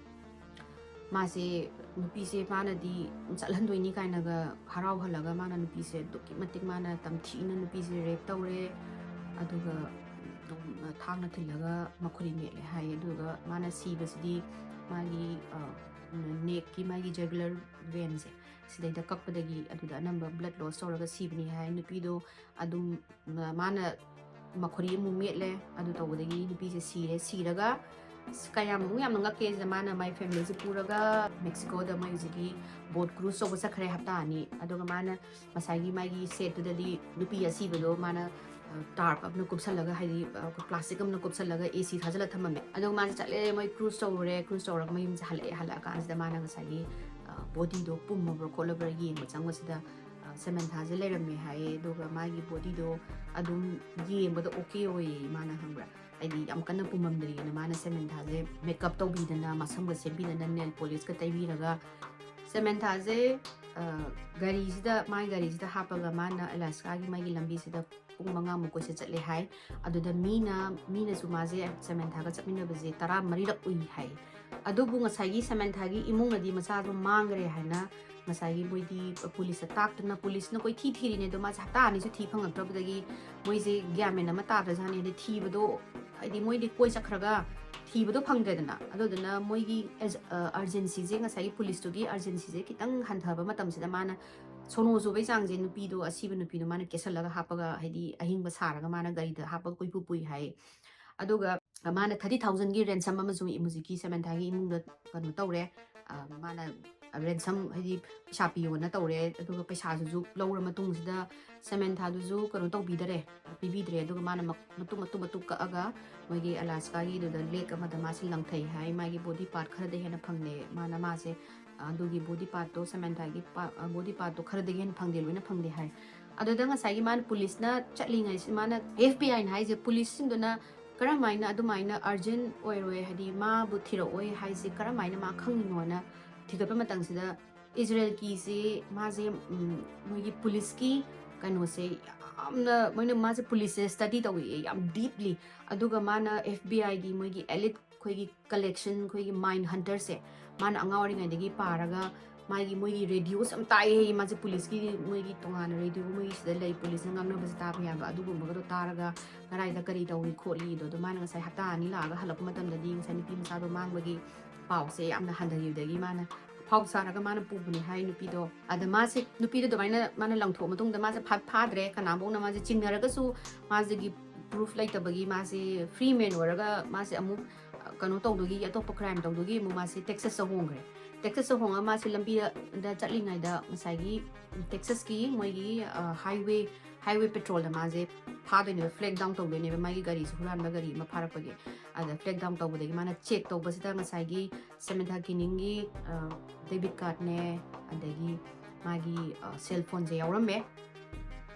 ꯃꯥꯁꯦ, ꯅꯨꯄꯤꯁꯦ ꯃꯥꯅꯗꯤ ꯆꯠꯍꯟꯗꯣꯏꯅꯤ ꯀꯥꯏꯅꯒ ꯍꯔꯥꯎꯍꯜꯂꯒ ꯃꯥꯅ ꯅꯨꯄꯤꯁꯦ ꯑꯗꯨꯛꯀꯤ ꯃꯇꯤꯛ ꯃꯥꯅ ꯇꯝꯊꯤꯅ ꯅꯨꯄꯤꯁꯦ ꯔꯦꯞ ꯇꯧꯔꯦ꯫ ꯑꯗꯨꯒ ꯑꯗꯨꯝ ꯊꯥꯡꯅ ꯊꯤꯜꯂꯒ ꯃꯈꯨꯔꯤ ꯃꯦꯠꯂꯦ ꯍꯥꯏ꯫ ꯑꯗꯨꯒ ꯃꯥꯅ ꯁꯤꯕꯁꯤꯗꯤ ꯃꯥꯒꯤ, ꯑ, ꯅꯦꯛꯀꯤ ꯃꯥꯒꯤ ꯖꯒꯨꯂꯔ ꯚꯦꯟꯁꯦ ꯁꯤꯗꯩꯗ ꯀꯛꯄꯗꯒꯤ ꯑꯗꯨꯗ ꯑꯅꯝꯕ ꯕ꯭ꯂꯠ ꯂꯣꯁ ꯇꯧꯔꯒ ꯁꯤꯕꯅꯤ ꯍꯥꯏ꯫ ꯅꯨꯄꯤꯗꯣ ꯑꯗꯨꯝ ꯃ-, ꯃꯥꯅ ꯃꯈꯨꯔꯤ ꯑꯃꯨꯛ ꯃꯦꯠꯂꯦ꯫ ꯑꯗꯨ ꯇꯧꯕꯗꯒꯤ ꯅꯨꯄꯤꯁꯦ ꯁꯤꯔꯦ꯫ ꯁꯤꯔꯒ ꯑꯁ, ꯀꯌꯥꯝ ꯑꯃꯨꯛ ꯌꯥꯝꯅ ꯉꯛꯀꯦ ꯁꯤꯗ, ꯃꯥꯅ ꯃꯥꯏ ꯐꯦꯃꯤꯂꯤꯁꯦ ꯄꯨꯔꯒ ꯃꯦꯛꯁꯤꯀꯣꯗ ꯃꯣꯏ ꯍꯧꯖꯤꯛꯀꯤ ꯕꯣꯠ ꯀ꯭ꯔꯨꯖ ꯇꯧꯕ ꯆꯠꯈ꯭ꯔꯦ ꯍꯞꯇꯥ ꯑꯅꯤ꯫ ꯑꯗꯨꯒ ꯃꯥꯅ ꯉꯁꯥꯏꯒꯤ ꯃꯥꯒꯤ ꯁꯦꯠꯇꯨꯗꯗꯤ ꯅꯨꯄꯤ ꯑꯁꯤꯕꯗꯣ ꯃꯥꯅ, ꯑ, ꯇꯥꯔꯞ ꯑꯃꯅ ꯀꯨꯞꯁꯜꯂꯒ, ꯍꯥꯏꯗꯤ, ꯑ, ꯄ꯭ꯂꯥꯁꯇꯤꯛ ꯑꯃꯅ ꯀꯨꯞꯁꯜꯂꯒ ꯑꯦ ꯁꯤ ꯊꯥꯖꯤꯜꯂ ꯊꯝꯃꯝꯃꯦ꯫ ꯑꯗꯨꯒ ꯃꯥꯁꯦ ꯆꯠꯂꯦ, ꯃꯣꯏ ꯀ꯭ꯔꯨꯖ ꯇꯧꯔꯨꯔꯦ꯫ ꯀ꯭ꯔꯨꯖ ꯇꯧꯔꯒ ꯃꯌꯨꯝꯁꯦ ꯍꯜꯂꯛꯑꯦ꯫ ꯍꯜꯂꯛꯑꯀꯥꯟꯁꯤꯗ ꯃꯥꯅ ꯉꯁꯥꯏꯒꯤ, ꯑ, ꯕꯣꯗꯤꯗꯣ ꯄꯨꯝꯃꯕ꯭ꯔꯥ ꯈꯣꯠꯂꯕ꯭ꯔꯥ ꯌꯦꯡꯕ ꯆꯪꯕꯁꯤꯗ, ꯑ, ꯁꯦꯃꯦꯟꯊꯥꯁꯦ ꯂꯩꯔꯝꯃꯦ ꯍꯥꯏꯌꯦ꯫ ꯑꯗꯨꯒ ꯃꯥꯒꯤ ꯕꯣꯗꯤꯗꯣ ꯑꯗꯨꯝ ꯌꯦꯡꯕꯗ ꯑꯣꯀꯦ ꯑꯣꯏꯌꯦ, ꯃꯥꯅ, ꯈꯪꯕ꯭ꯔꯥ, ꯍꯥꯏꯗꯤ ꯌꯥꯝ ꯀꯟꯅ ꯄꯨꯝꯃꯝꯗ꯭ꯔꯤꯑꯅ ꯃꯥꯅ ꯁꯦꯃꯦꯟꯊꯥꯁꯦ ꯃꯦꯀꯞ ꯇꯧꯕꯤꯗꯅ, ꯃꯁꯝꯒ ꯁꯦꯝꯕꯤꯗꯅ, ꯅꯦꯜ ꯄꯣꯂꯤꯁꯀ ꯇꯩꯕꯤꯔꯒ ꯁꯦꯃꯦꯟꯊꯥꯁꯦ, ꯑ, ꯒꯥꯔꯤꯁꯤꯗ, ꯃꯥꯒꯤ ꯒꯥꯔꯤꯁꯤꯗ ꯍꯥꯞꯄꯒ ꯃꯥꯅ ꯑꯂꯥꯁꯀꯥꯒꯤ ꯃꯥꯒꯤ ꯂꯝꯕꯤꯁꯤꯗ ꯄꯨꯡ ꯃꯉꯥꯃꯨꯛ ꯀꯣꯏꯆꯠ ꯆꯠꯂꯦ ꯍꯥꯏ꯫ ꯑꯗꯨꯗ ꯃꯤꯅ, ꯃꯤꯅꯁꯨ ꯃꯥꯁꯦ ꯁꯦꯃꯦꯟꯊꯥꯒ ꯆꯠꯃꯤꯟꯅꯕꯁꯦ ꯇꯔꯥꯃꯔꯤꯔꯛ ꯎꯏ ꯍꯥꯏ꯫ ꯑꯗꯨꯕꯨ ꯉꯁꯥꯏꯒꯤ ꯁꯦꯃꯦꯟꯊꯥꯒꯤ ꯏꯃꯨꯡꯅꯗꯤ ꯃꯆꯥꯗꯣ ꯃꯥꯡꯈ꯭ꯔꯦ ꯍꯥꯏꯅ ꯉꯁꯥꯏꯒꯤ ꯃꯣꯏꯗꯤ ꯄꯨꯂꯤꯁꯇ ꯇꯥꯛꯇꯅ, ꯄꯨꯂꯤꯁꯅ ꯀꯣꯏꯊꯤ ꯊꯤꯔꯤꯅꯦ꯫ ꯑꯗꯣ ꯃꯥꯁꯦ ꯍꯞꯇꯥ ꯑꯅꯤꯁꯨ ꯊꯤ ꯐꯪꯉꯛꯇ꯭ꯔꯕꯗꯒꯤ ꯃꯣꯏꯁꯦ ꯒ꯭ꯌꯥꯟ ꯃꯦꯟ ꯑꯃ ꯇꯥꯗ꯭ꯔꯖꯥꯠꯅꯤ꯫ ꯍꯥꯏꯗꯤ ꯊꯤꯕꯗꯣ, ꯍꯥꯏꯗꯤ ꯃꯣꯏꯗꯤ ꯀꯣꯏ ꯆꯠꯈ꯭ꯔꯒ ꯊꯤꯕꯗꯣ ꯐꯪꯗ꯭ꯔꯦꯗꯅ꯫ ꯑꯗꯨꯗꯨꯅ ꯃꯣꯏꯒꯤ ꯑꯦꯖ-, ꯑ, ꯑꯔꯖꯦꯟꯁꯤꯁꯦ, ꯉꯁꯥꯏꯒꯤ ꯄꯨꯂꯤꯁꯇꯨꯒꯤ ꯑꯔꯖꯦꯟꯁꯤꯁꯦ ꯈꯤꯇꯪ ꯍꯟꯊꯕ ꯃꯇꯝꯁꯤꯗ ꯃꯥꯅ ꯁꯣꯅꯣ ꯆꯨꯕꯩ ꯆꯥꯡꯁꯦ, ꯅꯨꯄꯤꯗꯣ, ꯑꯁꯤꯕ ꯅꯨꯄꯤꯗꯣ ꯃꯥꯅ ꯀꯦꯁꯜꯂꯒ ꯍꯥꯞꯄꯒ, ꯍꯥꯏꯗꯤ ꯑꯍꯤꯡꯕ ꯁꯥꯔꯒ ꯃꯥꯅ ꯒꯥꯔꯤꯗ ꯍꯥꯞꯄꯒ ꯀꯣꯏꯄꯨ ꯄꯨꯏ ꯍꯥꯏ꯫ ꯑꯗꯨꯒ ꯃꯥꯅ ꯊꯥꯔꯇꯤ ꯊꯥꯎꯖꯟꯒꯤ ꯔꯦꯟꯁꯝ ꯑꯃꯁꯨ ꯍꯧꯖꯤꯛꯀꯤ ꯁꯦꯃꯦꯟꯊꯥꯒꯤ ꯏꯃꯨꯡꯗ ꯀꯩꯅꯣ ꯇꯧꯔꯦ꯫ ꯑ, ꯃꯥꯅ ꯔꯦꯟꯁꯝ, ꯍꯥꯏꯗꯤ ꯄꯩꯁꯥ ꯄꯤꯌꯣꯅ ꯇꯧꯔꯦ꯫ ꯑꯗꯨꯒ ꯄꯩꯁꯥꯗꯨꯁꯨ ꯂꯧꯔ ꯃꯇꯨꯡꯁꯤꯗ ꯁꯦꯃꯦꯟꯊꯥꯗꯨꯁꯨ ꯀꯩꯅꯣ ꯇꯧꯕꯤꯗꯔꯦ, ꯄꯤꯕꯤꯗ꯭ꯔꯦ꯫ ꯑꯗꯨꯒ ꯃꯥꯅ ꯃꯛ-, ꯃꯇꯨꯝ, ꯃꯇꯨꯝ, ꯃꯇꯨꯝ ꯀꯛꯑꯒ ꯃꯣꯏꯒꯤ ꯑꯂꯥꯁꯀꯥꯒꯤꯗꯨꯗ ꯂꯦꯛ ꯑꯃꯗ ꯃꯥꯁꯦ ꯂꯪꯊꯩ ꯍꯥꯏ꯫ ꯃꯥꯒꯤ ꯕꯣꯗꯤ ꯄꯥꯔꯠ ꯈꯔꯗ ꯍꯦꯟꯅ ꯐꯪꯂꯦ꯫ ꯃꯥꯅ, ꯃꯥꯁꯦ ꯑꯗꯨꯒꯤ ꯕꯣꯗꯤ ꯄꯥꯔꯠꯇꯣ, ꯁꯦꯃꯦꯟꯊꯥꯒꯤ ꯄꯥ-, ꯕꯣꯗꯤ ꯄꯥꯔꯠꯇꯣ ꯈꯔꯗꯒꯤ ꯍꯦꯟꯅ ꯐꯪꯗꯦ, ꯂꯣꯏꯅ ꯐꯪꯗꯦ ꯍꯥꯏ꯫ ꯑꯗꯨꯗ ꯉꯁꯥꯏꯒꯤ ꯃꯥꯅ ꯄꯨꯂꯤꯁꯅ ꯆꯠꯂꯤꯉꯩꯁꯤ, ꯃꯥꯅ, ꯑꯦꯐ ꯕꯤ ꯑꯥꯏꯅ ꯍꯥꯏꯁꯦ, ꯄꯨꯂꯤꯁꯁꯤꯡꯗꯨꯅ ꯀꯔꯝꯍꯥꯏꯅ ꯑꯗꯨꯃꯥꯏꯅ ꯑꯔꯖꯦꯟ ꯑꯣꯏꯔꯣꯏ, ꯍꯥꯏꯗꯤ ꯃꯥꯕꯨ ꯊꯤꯔꯛꯑꯣꯏ ꯍꯥꯏꯁꯦ ꯀꯔꯝꯍꯥꯏꯅ ꯃꯥ ꯈꯪꯉꯤꯅꯣꯅ ꯊꯤꯒꯠꯄ ꯃꯇꯝꯁꯤꯗ, ꯏꯖꯔꯦꯜꯀꯤꯁꯦ ꯃꯥꯁꯦ, ꯎꯝ, ꯃꯣꯏꯒꯤ ꯄꯨꯂꯤꯁꯀꯤ ꯀꯩꯅꯣꯁꯦ ꯌꯥꯝꯅ, ꯃꯣꯏꯅ, ꯃꯥꯁꯦ ꯄꯨꯂꯤꯁꯁꯦ ꯁ꯭ꯇꯗꯤ ꯇꯧꯏ ꯌꯥꯝ ꯗꯤꯞꯂꯤ꯫ ꯑꯗꯨꯒ ꯃꯥꯅ ꯑꯦꯐ ꯕꯤ ꯑꯥꯏꯒꯤ ꯃꯣꯏꯒꯤ ꯑꯦꯂꯤꯠ ꯑꯩꯈꯣꯏꯒꯤ ꯀꯂꯦꯛꯁꯟ, ꯑꯩꯈꯣꯏꯒꯤ ꯃꯥꯏꯟ ꯍꯟꯇꯔꯁꯦ ꯃꯥꯅ ꯑꯉꯥꯡ ꯑꯣꯏꯔꯤꯉꯩꯗꯒꯤ ꯄꯥꯔꯒ, ꯃꯥꯒꯤ, ꯃꯣꯏꯒꯤ ꯔꯦꯗꯤꯑꯣꯁꯦ ꯌꯥꯝ ꯇꯥꯏꯌꯦ꯫ ꯃꯥꯁꯦ ꯄꯨꯂꯤꯁꯀꯤ, ꯃꯣꯏꯒꯤ ꯇꯣꯉꯥꯟꯅ ꯔꯦꯗꯤꯑꯣ ꯃꯣꯏꯒꯤ ꯁꯤꯗ ꯂꯩ, ꯄꯨꯂꯤꯁꯅ ꯉꯥꯡꯅꯕꯁꯦ ꯇꯥꯕ ꯌꯥꯕ, ꯑꯗꯨꯒꯨꯝꯕꯒꯗꯣ ꯇꯥꯔꯒ ꯀꯗꯥꯏꯗ ꯀꯔꯤ ꯇꯧꯔꯤ ꯈꯣꯠꯂꯤꯗꯣ, ꯑꯗꯣ ꯃꯥꯅ ꯉꯁꯥꯏ ꯍꯞꯇꯥ ꯑꯅꯤ ꯂꯥꯛꯑꯒ ꯍꯜꯂꯛꯄ ꯃꯇꯝꯗꯗꯤ ꯉꯁꯥꯏ ꯅꯨꯄꯤ ꯃꯆꯥꯗꯣ ꯃꯥꯡꯕꯒꯤ ꯄꯥꯎꯁꯦ ꯌꯥꯝꯅ ꯍꯟꯊꯈꯤꯕꯗꯒꯤ ꯃꯥꯅ ꯐꯥꯎ ꯁꯥꯔꯒ ꯃꯥꯅ ꯄꯨꯕꯅꯦ ꯍꯥꯏ ꯅꯨꯄꯤꯗꯣ꯫ ꯑꯗ ꯃꯥꯁꯦ, ꯅꯨꯄꯤꯗꯣ ꯑꯗꯨꯃꯥꯏꯅ ꯃꯥꯅ ꯂꯪꯊꯣꯛꯑ ꯃꯇꯨꯡꯗ ꯃꯥꯁꯦ ꯐꯥ-, ꯐꯥꯗ꯭ꯔꯦ꯫ ꯀꯅꯥꯐꯧꯅ ꯃꯥꯁꯦ ꯆꯤꯡꯅꯔꯒꯁꯨ ꯃꯥꯁꯤꯒꯤ ꯄ꯭ꯔꯨꯐ ꯂꯩꯇꯕꯒꯤ ꯃꯥꯁꯦ ꯐ꯭ꯔꯤ ꯃꯦꯟ ꯑꯣꯏꯔꯒ ꯃꯥꯁꯦ ꯑꯃꯨꯛ, ꯑ, ꯀꯩꯅꯣ ꯇꯧꯗꯨꯒꯤ, ꯑꯇꯣꯞꯄ ꯀ꯭ꯔꯥꯏꯝ ꯇꯧꯗꯨꯒꯤ ꯑꯃꯨꯛ ꯃꯥꯁꯦ ꯇꯦꯛꯁꯥꯁꯇ ꯍꯣꯡꯈ꯭ꯔꯦ꯫ ꯇꯦꯛꯁꯥꯁꯇ ꯍꯣꯡꯉꯒ ꯃꯥꯁꯦ ꯂꯝꯕꯤꯗ ꯆꯠꯂꯤꯉꯩꯗ ꯉꯁꯥꯏꯒꯤ ꯇꯦꯛꯁꯥꯁꯀꯤ ꯃꯣꯏꯒꯤ, ꯑ, ꯍꯥꯏꯋꯦ, ꯍꯥꯏꯋꯦ ꯄꯦꯇ꯭ꯔꯣꯜꯗ ꯃꯥꯁꯦ ꯐꯥꯗꯣꯏꯅꯦꯕ, ꯐ꯭ꯂꯦꯛ ꯗꯥꯎꯟ ꯇꯧꯗꯣꯏꯅꯦꯕ, ꯃꯥꯒꯤ ꯒꯥꯔꯤꯁꯦ ꯍꯨꯔꯥꯟꯕ ꯒꯥꯔꯤ ꯑꯃ ꯐꯥꯔꯛꯄꯒꯤ꯫ ꯑꯗ ꯐ꯭ꯂꯦꯛ ꯗꯥꯎꯟ ꯇꯧꯕꯗꯒꯤ ꯃꯥꯅ ꯆꯦꯛ ꯇꯧꯕꯁꯤꯗ ꯉꯁꯥꯏꯒꯤ ꯁꯦꯃꯦꯟꯊꯥ ꯀꯤꯅꯤꯡꯒꯤ, ꯑ, ꯗꯦꯕꯤꯠ ꯀꯥꯔꯠꯅꯦ, ꯑꯗꯒꯤ ꯃꯥꯒꯤ, ꯑ, ꯁꯦꯜ ꯐꯣꯟꯁꯦ ꯌꯥꯎꯔꯝꯃꯦ꯫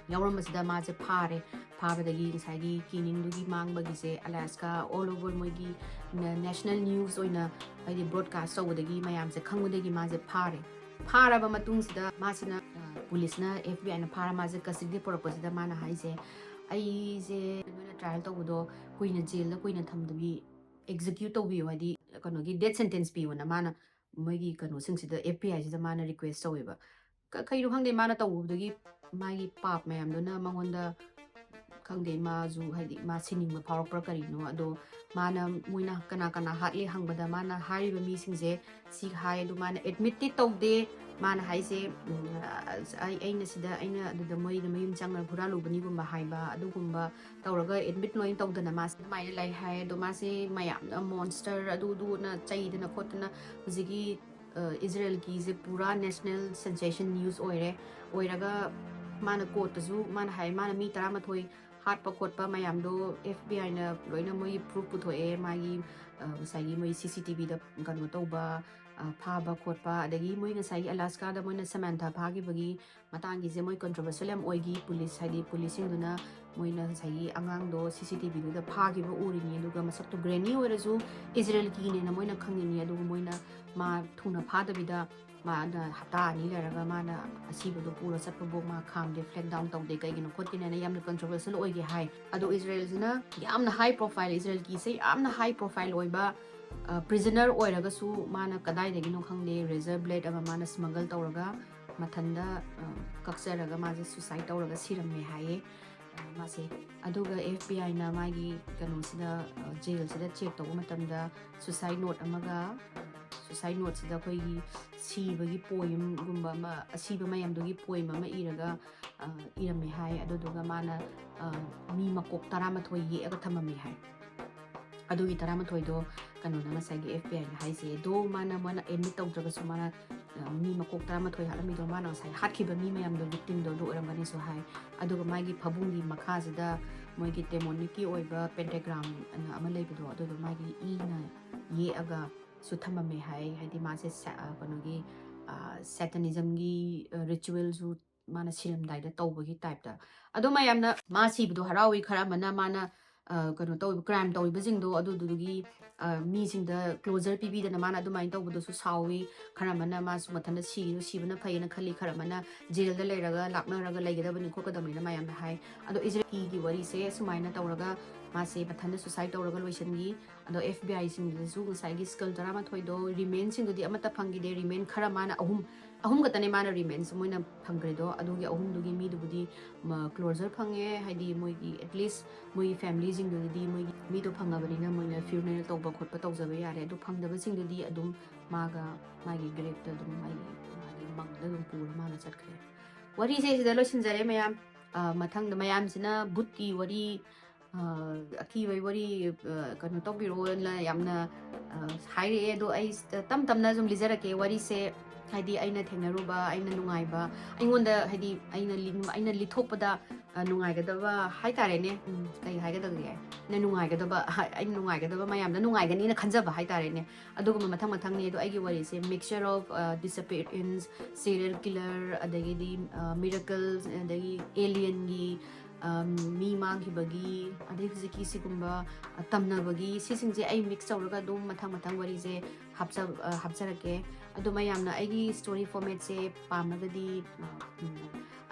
ꯌꯥꯎꯔꯝꯕꯁꯤꯗ ꯃꯥꯁꯦ ꯐꯥꯔꯦ꯫ ꯐꯥꯕꯗꯒꯤ ꯉꯁꯥꯏꯒꯤ ꯀꯤꯅꯤꯡꯗꯨꯒꯤ ꯃꯥꯡꯕꯒꯤꯁꯦ ꯑꯂꯥꯁꯀꯥ all over ꯃꯣꯏꯒꯤ ꯅꯦ-, ꯅꯦꯁꯅꯦꯜ ꯅ꯭ꯌꯨꯁ ꯑꯣꯏꯅ, ꯍꯥꯏꯗꯤ, ꯕ꯭ꯔꯣꯗꯀꯥꯁ ꯇꯧꯕꯗꯒꯤ ꯃꯌꯥꯝꯁꯦ ꯈꯪꯕꯗꯒꯤ ꯃꯥꯁꯦ ꯐꯥꯔꯦ꯫ ꯐꯥꯔꯕ ꯃꯇꯨꯡꯁꯤꯗ ꯃꯥꯁꯤꯅ, ꯑ, ꯄꯨꯂꯤꯁꯅ, ꯑꯦꯐ ꯕꯤ ꯑꯥꯏꯅ ꯐꯥꯔ ꯃꯥꯁꯦ ꯀꯁꯇꯗꯤꯗ ꯄꯨꯔꯛꯄꯁꯤꯗ ꯃꯥꯅ ꯍꯥꯏꯁꯦ, "ꯑꯩꯁꯦ ꯅꯣꯏꯅ ꯇ꯭ꯔꯥꯏꯌꯦꯜ ꯇꯧꯕꯗꯣ ꯀꯨꯏꯅ ꯖꯦꯜꯗ ꯀꯨꯏꯅ ꯊꯝꯗꯕꯤ ꯑꯦꯛꯖꯤꯀ꯭ꯌꯨꯠ ꯇꯧꯕꯤꯌꯨ, ꯍꯥꯏꯗꯤ ꯀꯩꯅꯣꯒꯤ ꯗꯦꯠ ꯁꯦꯟꯇꯦꯟꯁ ꯄꯤꯌꯣꯅ" ꯃꯥꯅ ꯃꯣꯏꯒꯤ ꯀꯩꯅꯣꯁꯤꯡꯁꯤꯗ, ꯑꯦꯐ ꯕꯤ ꯑꯥꯏꯁꯤꯗ ꯃꯥꯅ ꯔꯤꯀ꯭ꯋꯦꯁ ꯇꯧꯋꯦꯕ꯫ ꯀ-, ꯀꯩꯅꯣ ꯈꯪꯗꯦ, ꯃꯥꯅ ꯇꯧꯕꯗꯒꯤ ꯃꯥꯒꯤ ꯄꯥꯞ ꯃꯌꯥꯝꯗꯨꯅ ꯃꯉꯣꯟꯗ ꯈꯪꯗꯦ, ꯃꯥꯁꯨ ꯍꯥꯏꯗꯤ ꯃꯥ ꯁꯤꯅꯤꯡꯕ ꯐꯥꯎꯔꯛꯄ꯭ꯔꯥ ꯀꯔꯤꯅꯣ, ꯑꯗꯣ ꯃꯥꯅ, ꯃꯣꯏꯅ ꯀꯅꯥ ꯀꯅꯥ ꯍꯥꯠꯂꯤ ꯍꯪꯕꯗ ꯃꯥꯅ ꯍꯥꯏꯔꯤꯕ ꯃꯤꯁꯤꯡꯁꯦ ꯁꯤ ꯍꯥꯏ꯫ ꯑꯗꯨ ꯃꯥꯅ ꯑꯦꯗꯃꯤꯠꯇꯤ ꯇꯧꯗꯦ꯫ ꯃꯥꯅ ꯍꯥꯏꯁꯦ, ꯎꯝ, ꯑ-, ꯑꯩ, ꯑꯩꯅ ꯁꯤꯗ, ꯑꯩꯅ ꯑꯗꯨꯗ ꯃꯣꯏꯗ ꯃꯌꯨꯝ ꯆꯪꯉꯒ ꯍꯨꯔꯥꯜꯂꯨꯕꯅꯤꯒꯨꯝꯕ ꯍꯥꯏꯕ, ꯑꯗꯨꯒꯨꯝꯕ ꯇꯧꯔꯒ ꯑꯦꯗꯃꯤꯠ ꯂꯣꯏꯅ ꯇꯧꯗꯅ ꯃꯥꯁꯦ ꯑꯗꯨꯃꯥꯏꯅ ꯂꯩ ꯍꯥꯏ꯫ ꯑꯗꯣ ꯃꯥꯁꯦ ꯃꯌꯥꯝꯅ ꯃꯣꯟꯁꯇꯔ ꯑꯗꯨꯗꯨꯅ ꯆꯩꯗꯅ ꯈꯣꯠꯇꯅ ꯍꯧꯖꯤꯛꯀꯤ, ꯑ, ꯏꯖꯔꯦꯜꯒꯤꯁꯦ ꯄꯨꯔꯥ ꯅꯦꯁꯅꯦꯜ ꯁꯦꯟꯁꯦꯁꯟ ꯅ꯭ꯌꯨꯁ ꯑꯣꯏꯔꯦ꯫ ꯑꯣꯏꯔꯒ ꯃꯥꯅ ꯀꯣꯔꯠꯇꯁꯨ ꯃꯥꯅ ꯍꯥꯏ, ꯃꯥꯅ ꯃꯤ ꯇꯔꯥꯃꯥꯊꯣꯏ ꯍꯥꯠꯄ ꯈꯣꯠꯄ ꯃꯌꯥꯝꯗꯣ ꯑꯦꯐ ꯕꯤ ꯑꯥꯏꯅ ꯂꯣꯏꯅ ꯃꯣꯏꯒꯤ ꯄ꯭ꯔꯨꯐ ꯄꯨꯊꯣꯛꯑꯦ꯫ ꯃꯥꯒꯤ, ꯑ, ꯉꯁꯥꯏꯒꯤ ꯃꯣꯏ ꯁꯤ ꯁꯤ ꯇꯤ ꯚꯤꯗ ꯀꯩꯅꯣ ꯇꯧꯕ, ꯑ, ꯐꯥꯕ ꯈꯣꯠꯄ, ꯑꯗꯒꯤ ꯃꯣꯏ ꯉꯁꯥꯏꯒꯤ ꯑꯂꯥꯁꯀꯥꯗ ꯃꯣꯏꯅ ꯁꯦꯃꯦꯟꯊꯥ ꯐꯥꯈꯤꯕꯒꯤ ꯃꯇꯥꯡꯒꯤꯁꯦ ꯃꯣꯏ ꯀꯟꯇ꯭ꯔꯣꯚꯔꯁꯤꯌꯦꯜ ꯌꯥꯝ ꯑꯣꯏꯈꯤ꯫ ꯄꯨꯂꯤꯁ, ꯍꯥꯏꯗꯤ ꯄꯨꯂꯤꯁꯁꯤꯡꯗꯨꯅ ꯃꯣꯏꯅ ꯉꯁꯥꯏꯒꯤ ꯑꯉꯥꯡꯗꯣ ꯁꯤ ꯁꯤ ꯇꯤ ꯚꯤꯗꯨꯗ ꯐꯥꯈꯤꯕ ꯎꯔꯤꯅꯤ, ꯑꯗꯨꯒ ꯃꯁꯛꯇꯣ ꯒ꯭ꯔꯦꯅꯤ ꯑꯣꯏꯔꯁꯨ ꯏꯖꯔꯦꯜꯒꯤꯅꯦꯅ ꯃꯣꯏꯅ ꯈꯪꯉꯤꯅꯤ꯫ ꯑꯗꯨꯒ ꯃꯣꯏꯅ ꯃꯥ ꯊꯨꯅ ꯐꯥꯗꯕꯤꯗ ꯃꯥꯅ ꯍꯞꯇꯥ ꯑꯅꯤ ꯂꯩꯔꯒ ꯃꯥꯅ ꯑꯁꯤꯕꯗꯣ ꯄꯨꯔ ꯆꯠꯄꯕꯨ ꯃꯥ ꯈꯥꯝꯗꯦ, ꯐ꯭ꯂꯦꯛ ꯗꯥꯎꯟ ꯇꯧꯗꯦ, ꯀꯩꯒꯤꯅꯣ ꯈꯣꯠꯀꯤꯅꯦꯅ ꯌꯥꯝꯅ ꯀꯟꯇ꯭ꯔꯣꯚꯔꯁꯤꯌꯦꯜ ꯑꯣꯏꯒꯦ ꯍꯥꯏ꯫ ꯑꯗꯣ ꯏꯖꯔꯦꯜꯁꯤꯅ ꯌꯥꯝꯅ ꯍꯥꯏ ꯄ꯭ꯔꯣꯐꯥꯏꯜ, ꯏꯖꯔꯦꯜꯒꯤꯁꯦ ꯌꯥꯝꯅ ꯍꯥꯏ ꯄ꯭ꯔꯣꯐꯥꯏꯜ ꯑꯣꯏꯕ, ꯑ, ꯄ꯭ꯔꯤꯖꯅꯔ ꯑꯣꯏꯔꯒꯁꯨ ꯃꯥꯅ ꯀꯗꯥꯏꯗꯒꯤꯅꯣ ꯈꯪꯗꯦ, ꯔꯦꯖꯔ ꯕ꯭ꯂꯦꯗ ꯑꯃ ꯃꯥꯅ ꯁ꯭ꯃꯒꯜ ꯇꯧꯔꯒ ꯃꯊꯟꯗ, ꯑ, ꯀꯛꯆꯔꯒ ꯃꯥꯁꯦ ꯁꯨꯁꯥꯏꯠ ꯇꯧꯔꯒ ꯁꯤꯔꯝꯃꯦ ꯍꯥꯏꯌꯦ, ꯑ, ꯃꯥꯁꯦ꯫ ꯑꯗꯨꯒ ꯑꯦꯐ ꯕꯤ ꯑꯥꯏꯅ ꯃꯥꯒꯤ ꯀꯩꯅꯣꯁꯤꯗ, ꯑ, ꯖꯦꯜꯁꯤꯗ ꯆꯦꯛ ꯇꯧꯕ ꯃꯇꯝꯗ ꯁꯨꯁꯥꯏꯠ ꯅꯣꯠ ꯑꯃꯒ, ꯁꯨꯁꯥꯏꯠ ꯅꯣꯠꯁꯤꯗ ꯑꯩꯈꯣꯏꯒꯤ ꯁꯤꯕꯒꯤ ꯄꯣꯏꯝꯒꯨꯝꯕ ꯑꯃ, ꯑꯁꯤꯕ ꯃꯌꯥꯝꯗꯨꯒꯤ ꯄꯣꯏꯝ ꯑꯃ ꯏꯔꯒ, ꯑ, ꯏꯔꯝꯃꯦ ꯍꯥꯏ꯫ ꯑꯗꯨꯗꯨꯒ ꯃꯥꯅ, ꯑ, ꯃꯤ ꯃꯀꯣꯛ ꯇꯔꯥꯃꯥꯊꯣꯏ ꯌꯦꯛꯑꯒ ꯊꯝꯃꯝꯃꯦ ꯍꯥꯏ꯫ ꯑꯗꯨꯒꯤ ꯇꯔꯥꯃꯥꯊꯣꯏꯗꯣ ꯀꯩꯅꯣꯅ, ꯉꯁꯥꯏꯒꯤ ꯑꯦꯐ ꯕꯤ ꯑꯥꯏꯅ ꯍꯥꯏꯁꯦ, ꯗꯣ ꯃꯥꯅ, ꯃꯥꯅ ꯑꯦꯗꯃꯤꯠ ꯇꯧꯗ꯭ꯔꯒꯁꯨ ꯃꯥꯅ, ꯑ, ꯃꯤ ꯃꯀꯣꯛ ꯇꯔꯥꯃꯥꯊꯣꯏ ꯍꯥꯠꯂꯝꯃꯤꯗꯣ ꯃꯥꯅ ꯉꯁꯥꯏ ꯍꯥꯠꯈꯤꯕ ꯃꯤ ꯃꯌꯥꯝꯗꯣ, ꯚꯤꯛꯇꯤꯝꯗꯣ ꯑꯗꯨ ꯑꯣꯏꯔꯝꯒꯅꯤꯁꯨ ꯍꯥꯏ꯫ ꯑꯗꯨꯒ ꯃꯥꯒꯤ ꯐꯃꯨꯡꯒꯤ ꯃꯈꯥꯁꯤꯗ ꯃꯣꯏꯒꯤ ꯗꯦꯃꯣꯅꯤꯛꯀꯤ ꯑꯣꯏꯕ ꯄꯦꯟꯇꯦꯒ꯭ꯔꯥꯝ ꯑꯅ ꯑꯃ ꯂꯩꯕꯗꯣ, ꯑꯗꯨꯗꯣ ꯃꯥꯒꯤ ꯏꯅ ꯌꯦꯛꯑꯒꯁꯨ ꯊꯝꯃꯝꯃꯦ ꯍꯥꯏ꯫ ꯍꯥꯏꯗꯤ ꯃꯥꯁꯦ ꯁꯦ-, ꯑ, ꯀꯩꯅꯣꯒꯤ, ꯑ, ꯁꯦꯇꯅꯤꯖꯝꯒꯤ, ꯑ, ꯔꯤꯆꯨꯋꯦꯜꯁꯨ ꯃꯥꯅ ꯁꯤꯔꯝꯗꯥꯏꯗ ꯇꯧꯕꯒꯤ ꯇꯥꯏꯞꯇ꯫ ꯑꯗꯣ ꯃꯌꯥꯝꯅ ꯃꯥ ꯁꯤꯕꯗꯣ ꯍꯔꯥꯎꯏ, ꯈꯔ ꯑꯃꯅ ꯃꯥꯅ, ꯑ, ꯀꯩꯅꯣ ꯇꯧꯔꯤꯕ, ꯀ꯭ꯔꯥꯏꯝ ꯇꯧꯔꯤꯕꯁꯤꯡꯗꯣ ꯑꯗꯨꯗꯨꯒꯤ, ꯑ, ꯃꯤꯁꯤꯡꯗ ꯀ꯭ꯂꯣꯖꯔ ꯄꯤꯕꯤꯗꯅ ꯃꯥꯅ ꯑꯗꯨꯃꯥꯏꯅ ꯇꯧꯕꯗꯨꯁꯨ ꯁꯥꯎꯏ꯫ ꯈꯔ ꯑꯃꯅ ꯃꯥꯁꯨ ꯃꯊꯟꯇ ꯁꯤꯔꯤꯗꯣ ꯁꯤꯕꯅ ꯐꯩꯌꯦꯅ ꯈꯜꯂꯤ, ꯈꯔ ꯑꯃꯅ ꯖꯦꯜꯗ ꯂꯩꯔꯒ ꯂꯥꯛꯅꯔꯒ ꯂꯩꯒꯗꯕꯅꯤ ꯈꯣꯠꯀꯗꯕꯅꯤꯅ ꯃꯌꯥꯝꯅ ꯍꯥꯏ꯫ ꯑꯗꯣ ꯏꯖꯔꯦꯜꯒꯤ ꯋꯥꯔꯤꯁꯦ ꯁꯨꯃꯥꯏꯅ ꯇꯧꯔꯒ ꯃꯥꯁꯦ ꯃꯊꯟꯇ ꯁꯨꯁꯥꯏꯠ ꯇꯧꯔꯒ ꯂꯣꯏꯁꯤꯟꯈꯤ꯫ ꯑꯗꯣ ꯑꯦꯐ ꯕꯤ ꯑꯥꯏꯁꯤꯡꯗꯨꯗꯁꯨ ꯉꯁꯥꯏꯒꯤ ꯁ꯭ꯀꯜ ꯇꯔꯥꯃꯥꯊꯣꯏꯗꯣ ꯔꯤꯃꯦꯟꯁꯤꯡꯗꯨꯗꯤ ꯑꯃꯠꯇ ꯐꯪꯈꯤꯗꯦ꯫ ꯔꯤꯃꯦꯟ ꯈꯔ ꯃꯥꯅ ꯑꯍꯨꯝ ꯑꯍꯨꯝ ꯈꯛꯇꯅꯦ ꯃꯥꯅ ꯔꯤꯃꯦꯟꯁ ꯃꯣꯏꯅ ꯐꯪꯈ꯭ꯔꯤꯗꯣ꯫ ꯑꯗꯨꯒꯤ ꯑꯍꯨꯝꯗꯨꯒꯤ ꯃꯤꯗꯨꯕꯨꯗꯤ ꯀ꯭ꯂꯣꯖꯔ ꯐꯪꯉꯦ, ꯍꯥꯏꯗꯤ ꯃꯣꯏꯒꯤ ꯑꯦꯠꯂꯤꯁ ꯃꯣꯏꯒꯤ ꯐꯦꯃꯤꯂꯤꯁꯤꯡꯗꯨꯒꯤꯗꯤ ꯃꯣꯏꯒꯤ ꯃꯤꯗꯣ ꯐꯪꯉꯕꯅꯤꯅ ꯃꯣꯏꯅ ꯐ꯭ꯌꯨꯅꯔꯦꯜ ꯇꯧꯕ ꯈꯣꯠꯄ ꯇꯧꯖꯕ ꯌꯥꯔꯦ꯫ ꯑꯗꯨ ꯐꯪꯗꯕꯁꯤꯡꯗꯨꯗꯤ ꯑꯗꯨꯝ ꯃꯥꯒ ꯃꯥꯒꯤ ꯒ꯭ꯔꯦꯞꯇ ꯑꯗꯨꯝ ꯃꯥꯒꯤ ꯃꯥꯒꯤ ꯃꯪꯗ ꯑꯗꯨꯝ ꯄꯨꯔ ꯃꯥꯅ ꯆꯠꯈ꯭ꯔꯦ꯫ ꯋꯥꯔꯤꯁꯦ ꯁꯤꯗ ꯂꯣꯏꯁꯤꯟꯖꯔꯦ ꯃꯌꯥꯝ꯫ ꯑ, ꯃꯊꯪꯗ ꯃꯌꯥꯝꯁꯤꯅ ꯚꯨꯠꯀꯤ ꯋꯥꯔꯤ, ꯑ, ꯑꯀꯤꯕꯒꯤ ꯋꯥꯔꯤ, ꯑ, ꯀꯩꯅꯣ ꯇꯧꯕꯤꯔꯛꯑꯣꯅ ꯌꯥꯝꯅ, ꯑ, ꯍꯥꯏꯔꯛꯑꯦ꯫ ꯑꯗꯣ ꯑꯩ ꯁꯤꯗ ꯇꯞ ꯇꯞꯅ ꯁꯨꯝ ꯂꯤꯖꯔꯛꯀꯦ ꯋꯥꯔꯤꯁꯦ꯫ ꯍꯥꯏꯗꯤ ꯑꯩꯅ ꯊꯦꯡꯅꯔꯨꯕ, ꯑꯩꯅ ꯅꯨꯡꯉꯥꯏꯕ, ꯑꯩꯉꯣꯟꯗ ꯍꯥꯏꯗꯤ ꯑꯩꯅ ꯂꯤ-, ꯑꯩꯅ ꯂꯤꯊꯣꯛꯄꯗ, ꯑ, ꯅꯨꯡꯉꯥꯏꯒꯗꯕ ꯍꯥꯏꯇꯥꯔꯦꯅꯦ꯫ ꯎꯝ, ꯀꯩ ꯍꯥꯏꯒꯗꯒꯦ? ꯑꯩꯅ ꯅꯨꯡꯉꯥꯏꯒꯗꯕ, ꯍꯥ-, ꯑꯩꯅ ꯅꯨꯡꯉꯥꯏꯒꯗꯕ, ꯃꯌꯥꯝꯗ ꯅꯨꯡꯉꯥꯏꯒꯅꯤꯅ ꯈꯟꯖꯕ ꯍꯥꯏꯇꯥꯔꯦꯅꯦ꯫ ꯑꯗꯨꯒꯨꯝꯕ ꯃꯊꯪ ꯃꯊꯪꯅꯤ꯫ ꯑꯗꯣ ꯑꯩꯒꯤ ꯋꯥꯔꯤꯁꯦ mixture of, ꯑ, disappearance, serial killer, ꯑꯗꯒꯤꯗꯤ, ꯑ, miracles, ꯑꯗꯒꯤ alienꯒꯤ, ꯑ, ꯃꯤ ꯃꯥꯡꯈꯤꯕꯒꯤ, ꯑꯗꯩ ꯍꯧꯖꯤꯛꯀꯤ ꯁꯤꯒꯨꯝꯕ, ꯑ, ꯇꯝꯅꯕꯒꯤ, ꯁꯤꯁꯤꯡꯁꯦ ꯑꯩ ꯃꯤꯛꯁ ꯇꯧꯔꯒ ꯑꯗꯨꯝ ꯃꯊꯪ ꯃꯊꯪ ꯋꯥꯔꯤꯁꯦ ꯍꯥꯞꯆ-, ꯑ, ꯍꯥꯞꯆꯔꯛꯀꯦ꯫ ꯑꯗꯣ ꯃꯌꯥꯝꯅ ꯑꯩꯒꯤ ꯁ꯭ꯇꯣꯔꯤ ꯐꯣꯔꯃꯦꯠꯁꯦ ꯄꯥꯝꯃꯒꯗꯤ, ꯑ, ꯎꯝ,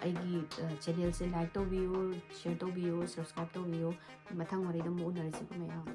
ꯑꯩꯒꯤ, ꯑ, ꯆꯦꯅꯦꯜꯁꯦ ꯂꯥꯏꯛ ꯇꯧꯕꯤꯌꯨ, ꯁꯤꯌꯔ ꯇꯧꯕꯤꯌꯨ, ꯁꯕꯁꯀ꯭ꯔꯥꯏꯕ ꯇꯧꯕꯤꯌꯨ꯫ ꯃꯊꯪ ꯋꯥꯔꯤꯗ ꯑꯃꯨꯛ ꯎꯅꯔꯁꯤꯀꯣ ꯃꯌꯥꯝ꯫